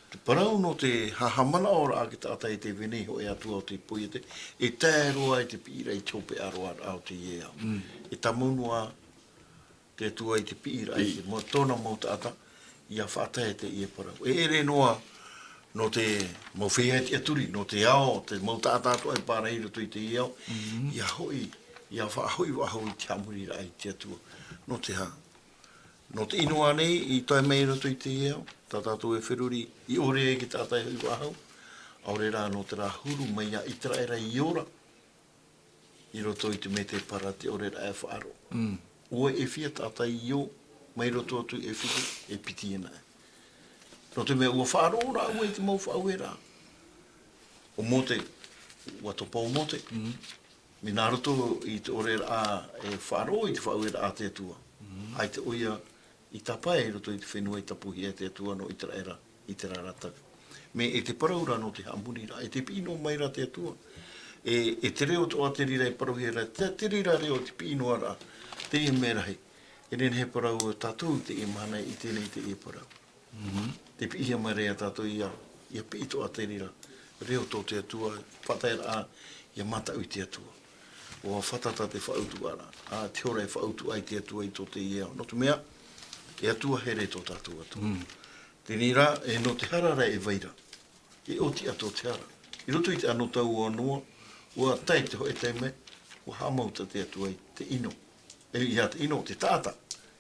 te parau nō te haʻamanaʻoraʻa a te taʻata e tē vai nei hoʻi ʻo te Atua ʻo tei poiete, e tae roa i te piʻiraʻa i te hopeʻa roa ʻo teie ao. Mm. E tāmau noa te Atua i te piʻiraʻa i te mau, tōna mau taʻata, ʻia faʻatae teie parau. E ʻere noa, nō te mau feiā tiʻaturi, nō te ao, te mau taʻata atoʻa e pārahi i roto i teie ao, Mhm. ʻia hoʻi, ʻia faʻahoʻi faʻahou i te haʻamoriraʻa i te Atua. Nō te aha? Nō te ʻino ānei i tae mai i roto i teie ao, tā tātou e feruri, i ʻore ai te taʻata e hoʻi faʻahou, ʻaore rā nō terā huru mai iā ʻĪteraʻera i ora, i roto i te mētēpara te ʻoreraʻa e faʻaroʻo. Mm. ʻO vai e feiā taʻata i ō, mai roto atu i ʻEfeso, e piti anaʻe. Nō te mea ʻua faʻaroʻo rāua i te mau faʻaueraʻa. ʻO Mōte, ʻua topa ʻo Mōte. Mm. Mea nā roto i te ʻoreraʻa e faʻaroʻo i te faʻaueraʻa a te Atua. Mm. ʻAita ʻoia i tāpae i roto i te fenua i tapuhia e te Atua nō ʻĪteraʻera i terā ra tau. Mea e te parau ra nō te haʻamoriraʻa, e te piʻi noa mai ra te Atua. E, e te reo atoʻa te reira e parauhia ra, te, te reira reo te piʻi noa ra, teie mea rahi. E nehenehe e parau tātou i teie mahana i ʻite nei teie parau. Mhm. Tē piʻihia mai ra iā tātou ʻia, ʻia piʻi atoʻa te reira reo tō te Atua, faʻataeraʻa, ʻia mataʻu i te Atua. ʻUa fātata te faʻautuʻaraʻa, ā, te hora e faʻautuʻa ai te Atua i tō teie ao. Nō te mea, e Atua here tō tātou Atua. Mm. Teie rā, e nō te hara ra e vai ra. E ʻoti atoʻa te hara. I roto i te anotau ua noa, ʻua tae te hōʻē taime, ʻua haʻamau tā te Atua i te ʻino. E, ʻia te ʻino, te taʻata,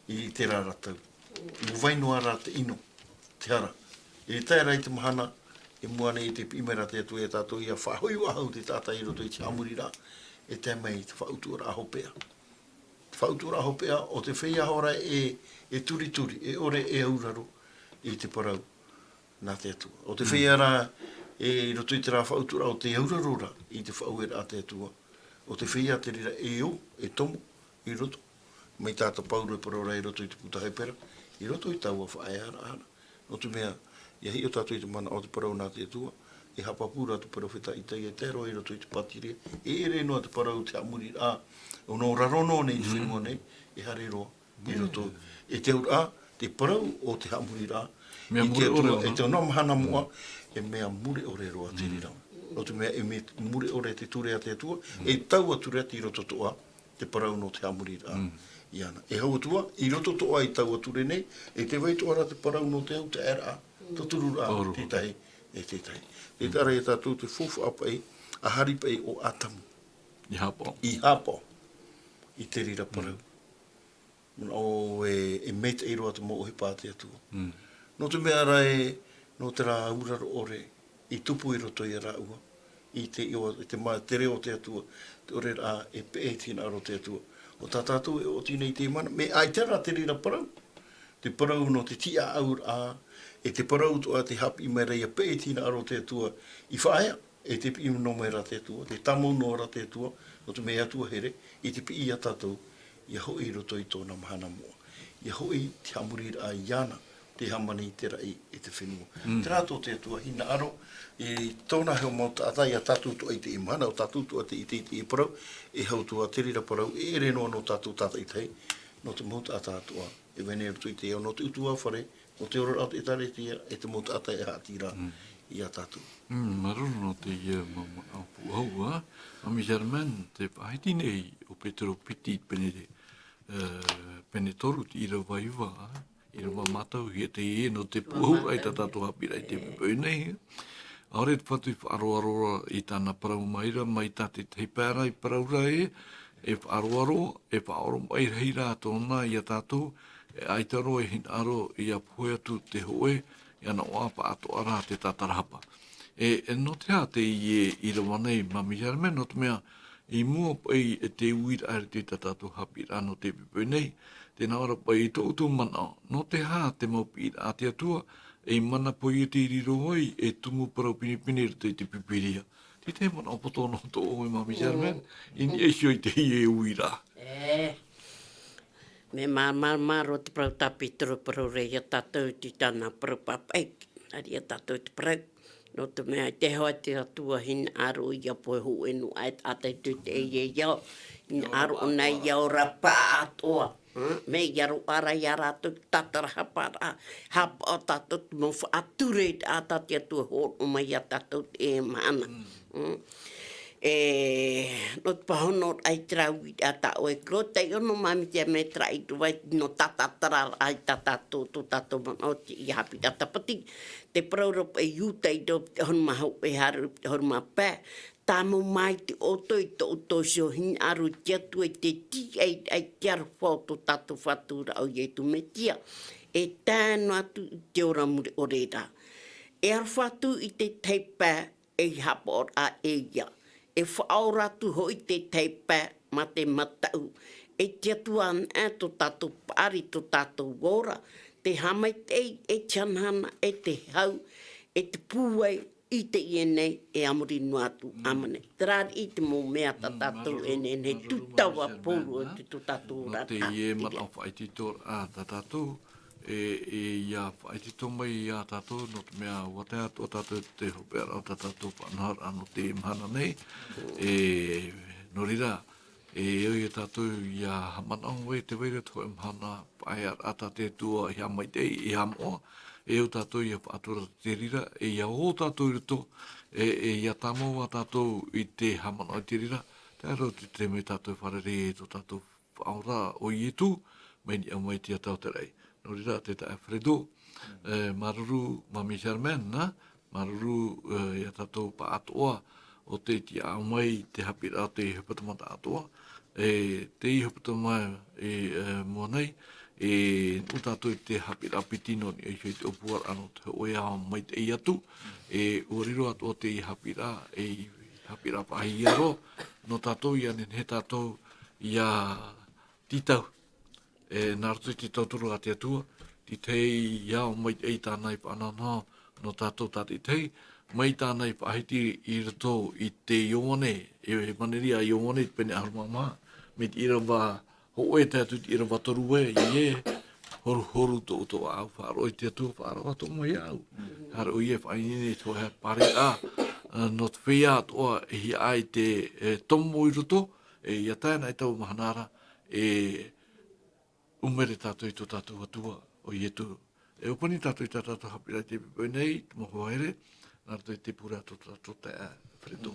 i terā ra tau. ʻUa vai noa ra te ʻino, te hara. E tae ra i te mahana, e mua nei i te piʻi mai ra te Atua iā tātou ʻia faʻahoʻi faʻahou te taʻata i roto i te haʻamoriraʻa, e tae mai i te faʻautuʻaraʻa hopeʻa. Te faʻautuʻaraʻa hopeʻa, ʻo te feiā hora e, e turituri, e ʻore e auraro i te parau nā te Atua. ʻO te Mm. feiā rā, e, i roto i terā faʻautuʻaraʻa ʻo te auraro ra i te faʻaueraʻa a te Atua. ʻO te feiā te reira e ō, e tomo, i roto. Mai tā te Pauro e parau ra i roto i te puta Hepera, i roto i taua faʻaearaʻa ra. Nō te mea, ʻia hiʻo tātou i te manaʻo o te parau nā te Atua, e haʻapāpū ra te perofeta Itaia, e tae roa i roto i te pātireia, e ʻere noa te parau te haʻamoriraʻa, ʻo nō raro noa nei te Mm. fenua nei, e haere roa i roto. Mm. E te auraʻa, te parau o te haʻamoriraʻa, Mea i te mure Atua, ʻore ʻona. e te ono mahana moʻa, Mm. e mea mure ʻore roa te Mm. reira. Nō te mea, e mea mure ʻore te ture a te Atua, Mm. e taua ture atu i roto atoʻa, te parau nō te haʻamoriraʻa Mm. iāna. E hau atu ā, i roto atoʻa i taua ture nei, e tē vai atoʻa ra te parau nō te hautaʻaraʻa, Mm. tauturu ra, Pauro. tētahi, e tētahi. Tē Mm. taʻa ra iā tātou te faufaʻa paʻi, ʻahari paʻi o Atamu. I haʻapaʻo. I haʻapaʻo. I te reira parau. Mm. Manaʻo e, e maitaʻi roa te mau ʻohipa a te Atua. Mm. Nō te mea ra e, nō terā auraro ʻore, i tupu i roto ia rāua, i te, i o, i te ma-, te reo o te Atua, te ʻoreraʻa e peʻe i te hinaʻaro o te Atua. ʻO tā tātou e ʻoti nei i teie mahana, mea ʻaita rā te reira parau, te parau nō te tiʻaʻauraʻa, e te parau atoʻa te haʻapiʻi mai ra ʻia peʻe i te hinaʻaro o te Atua, i faʻaea, e te piʻi noa mai ra te Atua, te tāmau noa ra te Atua, nō te mea Atua here, i te piʻi iā tātou, ʻia hoʻi i roto i tōna mahana moʻa. ʻIa hoʻi te haʻamoriraʻa iāna, te hāmani, te raʻi, e te fenua. Mm. Terā tō te Atua hinaʻaro, i tōna heo mau taʻata, iā tātou atoʻa i teie mahana, ʻo tātou atoʻa tei ʻite i teie parau, e hau atoʻa te reira parau, e ʻere noa nō tātou tātaʻitahi, nō te mau taʻata atoʻa, e vai nei i roto i te ao, nō te ʻutuāfare, nō te oraraʻa o te ʻĒtārētia, e te mau taʻata e haʻati ra, Mm. ia tātou. Mm, māuruuru nō teie mau manaʻo pūʻohu, ā. Mami Germaine, tē faʻahiti nei ʻo Petero piti pene, ē, pene toru, te ʻīrava iva, ā. ʻĪrava mātauhia teie nō te pūʻohu ai tā tātou haʻapiʻiraʻa i te poʻipoʻi nei. ʻAore te Fatu i faʻaroaroa i tāna parau mai ra, mai tā te tahi pae ra i parau ra ē, e faʻaroaroa, e faʻaoromaʻi rahi rā tōna ia tātou, e ʻaita roa e hinaʻaro ʻia pohe atu te hōʻē, ʻia naʻo ā pāʻātoʻa rā te tātarahapa. E, e nō te aha teie ʻīrava nei, Mami Germaine, nō te mea, i mua paʻi i te uiraʻa i roto i tā tātou haʻapiʻiraʻa nō te poʻipoʻi nei, tē nā ʻō ra paʻi i tō ʻoutou manaʻo, nō te aha te mau piʻiraʻa a te Atua, e mana poiete i riro ai, e tumu parau pinepine i roto i te Pīpīria. Teie te manaʻo poto nō tō ʻoe Mami Germaine, i niʻa iho i teie uiraʻa. E, mea māramarama roa te parau tā Petero, parau ra ia tātou i tāna parau papaʻi, ʻāreʻa tātou te parau. Nō te mea, i te hōʻē te Atua hinaʻaro ʻia pohe hōʻē noa aʻe, ʻa taʻu te, te, e, e, ia, hinaʻaro ʻōna ʻia ora pāʻātoʻa. Ā, mea ʻia roaʻa ra ia rātou tātarahapa ra, haʻapaʻo tātou te mau faʻatureraʻa tā te Atua hōroʻa mai ia tātou teie mahana. Ā. E, nō te pāhonoraʻa i terā uiraʻa tā ʻoe Claude, taiʻo nō Mami Germaine terā ʻīrava nō tātātararaʻa i tā tātou, tō tātou manaʻo i teie haʻapiʻiraʻa tāpati. Te parau ra paʻi Iuta ʻīrava piti ʻahuru mā hōʻē, haere piti ʻahuru mā pae, tāmau maitaʻi ʻoutou i tō ʻoutou iho hinaʻaro i te Atua, i te tīaʻiraʻa i te aroha o tō tātou Fatu ra ʻo Ietu Metia, e tae noa atu i te ora mure ʻore ra. E aroha atu i te tahi pae, ei haʻapaʻoraʻa e ia. E faʻaora atu hoʻi te tahi pae mā te mataʻu. E te Atua anaʻe tō tātou paʻari, tō tātou ora, te haʻamaitaʻi, e te hanahana, e te hau, e te pūai, i teie nei, e a muri noa atu. ʻĀmene. Terā riʻi te mau mea tā tātou e nehenehe e tūtava pauroa i tō tātou oraraʻa. Nō teie manaʻo faʻaitoitoraʻa tā tātou, e, e, ʻia faʻaitoito mai ia tātou, nō te mea ʻua tae atoʻa tātou i te hopeʻaraʻa o tā tātou faʻanahoraʻa nō te mahana nei. E, nō reira, e ʻoia tātou ʻia haʻamanaʻo ē tē vai ra te hōʻē mahana paʻearaʻa tā te Atua i haʻamaitaʻi, i haʻamoʻa, e ʻo tātou ʻia faʻatura te reira, e ʻia ō tātou i roto, e, e ʻia tāmau ā tātou i te haʻamanaʻo i te reira, tae roa atu i te taime tātou e fārerei ai tō tātou Faʻaora ʻo Ietu, mai niʻa mai te taʻata o te raʻi. Nō reira, te taeaʻe Fredo, e, māuruuru, Mami Germaine, nā, māuruuru, e, ia tātou pāʻātoʻa, ʻo tei tiʻa mai te haʻapiʻiraʻa o te hepetoma taʻatoʻa, e, te hepetoma i, e, mua nei, e, nō tātou i te haʻapiʻiraʻa piti nō niʻa iho i te ʻōpuaraʻa nō te hōʻē ao maitaʻi atu, e, ʻua riro atoʻa te haʻapiʻiraʻa, e, haʻapiʻiraʻa faʻahiahia roa, nō tātou ʻia nehenehe tātou ʻia tītau. E, nā roto i te tauturu a te Atua, te tahi ao maitaʻi tāna i faʻanahonaho nō tātou tātaʻitahi, mai tāna i faʻahiti i roto i te Ioane, e, e maneria a Ioane, pene ʻahuru mā maha, mai te ʻīrava hōʻē tae atu i te ʻīrava toru ē, ʻeiaha, horuhoru tō ʻoutou ʻāʻau, faʻaroʻo i te Atua, faʻaroʻo atoʻa mai iāʻu. Haere ʻoia e faʻaineine i te hōʻē pariraʻa, ā, nō te feiā atoʻa e hiaʻai te, e, tomo i roto, e, ʻia tae ana i taua mahana ra, e ʻumere tātou i tō tātou Atua, ʻo Ietu. E ʻōpani tātou i tā tātou haʻapiʻiraʻa i te poʻipoʻi nei, te mau hoa here, nā roto i te pure a tō tātou taeaʻe Fredo.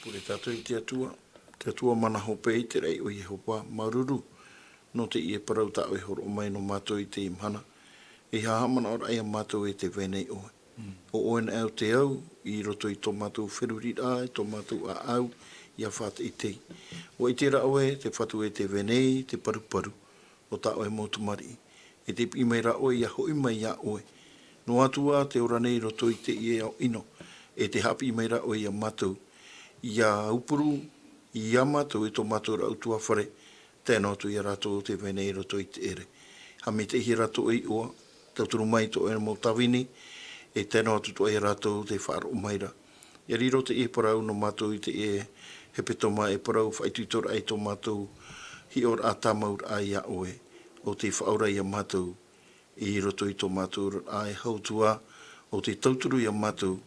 Pure tātou i te Atua, te Atua mana hope i te raʻi ʻo Iehova, māuruuru, nō teie parau tā ʻoe e hōroʻa mai nō mātou i teie mahana. E haʻamanaʻoraʻa ia mātou e tē vai nei ʻoe. ʻO ʻoe anaʻe ʻo te au, i roto i tō mātou feruriraʻa, i tō mātou ʻāʻau, ʻia faʻateitei. ʻUa ʻite ra ʻoe, te Fatu e tē vai nei, te paruparu, o tā ʻoe mau tamariʻi. E tē piʻi mai ra ʻoe ʻia hoʻi mai iā ʻoe. Noa atu ā te ora nei i roto i teie ao ʻino, e tē haʻapiʻi mai ra ʻoe ia mātou. ʻIa aupuru, ia mātou e tō mātou ra ʻutuāfare, tae noa atu ia rātou ʻo tē vai nei i roto i te ʻere. Haʻamaitaʻihia rātou ʻoe iʻoa, tauturu mai tō ʻoe mau tāvini, e tae noa atu atoʻa ia rātou tē faʻaroʻo mai ra. ʻIa riro teie parau nō mātou i teie hepetoma e parau faʻaitoitoraʻa i tō mātou hiʻoraʻa tāmauraʻa iā ʻoe, ʻo tē faʻaora ia mātou, i roto i tō mātou oraraʻa e Atua, ʻo tē tauturu ia mātou,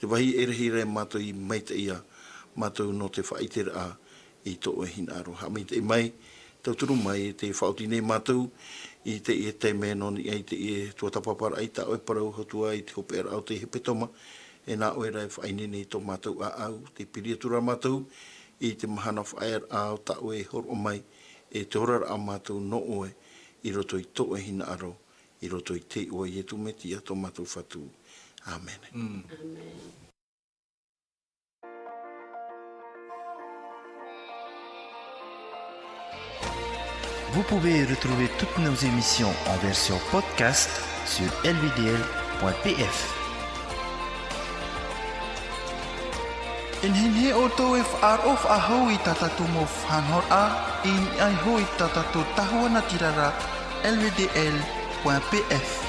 te vāhi e rahi ra ia mātou i maitaʻi ia mātou nō te faʻaʻiteraʻa i tō ʻoe hinaʻaro. Haʻamaitaʻi mai, Tauturu mai e te faʻaoti nei mātou i teie taime nō niʻa i teie tuatāpaparaʻa i tā ʻoe parau Atua i te hopeʻaraʻa o te hepetoma, e nā ʻoe rā e faʻaineine i tō mātou ʻāʻau, tē piri atu ra mātou i te mahana faʻaearaʻa o tā ʻoe e hōroʻa mai, e te oraraʻa mātou nō ʻoe, i roto i tō ʻoe hinaʻaro, i roto i te iʻoa o Ietu Metia tō mātou Fatu. ʻĀmene. Vous pouvez retrouver toutes nos émissions en version podcast sur L V D L point P F. E nehenehe ʻoutou e faʻaroʻo faʻahou i tā tātou mau faʻanahoraʻa i niʻa iho i tā tātou tahua natirara L V D L point P F.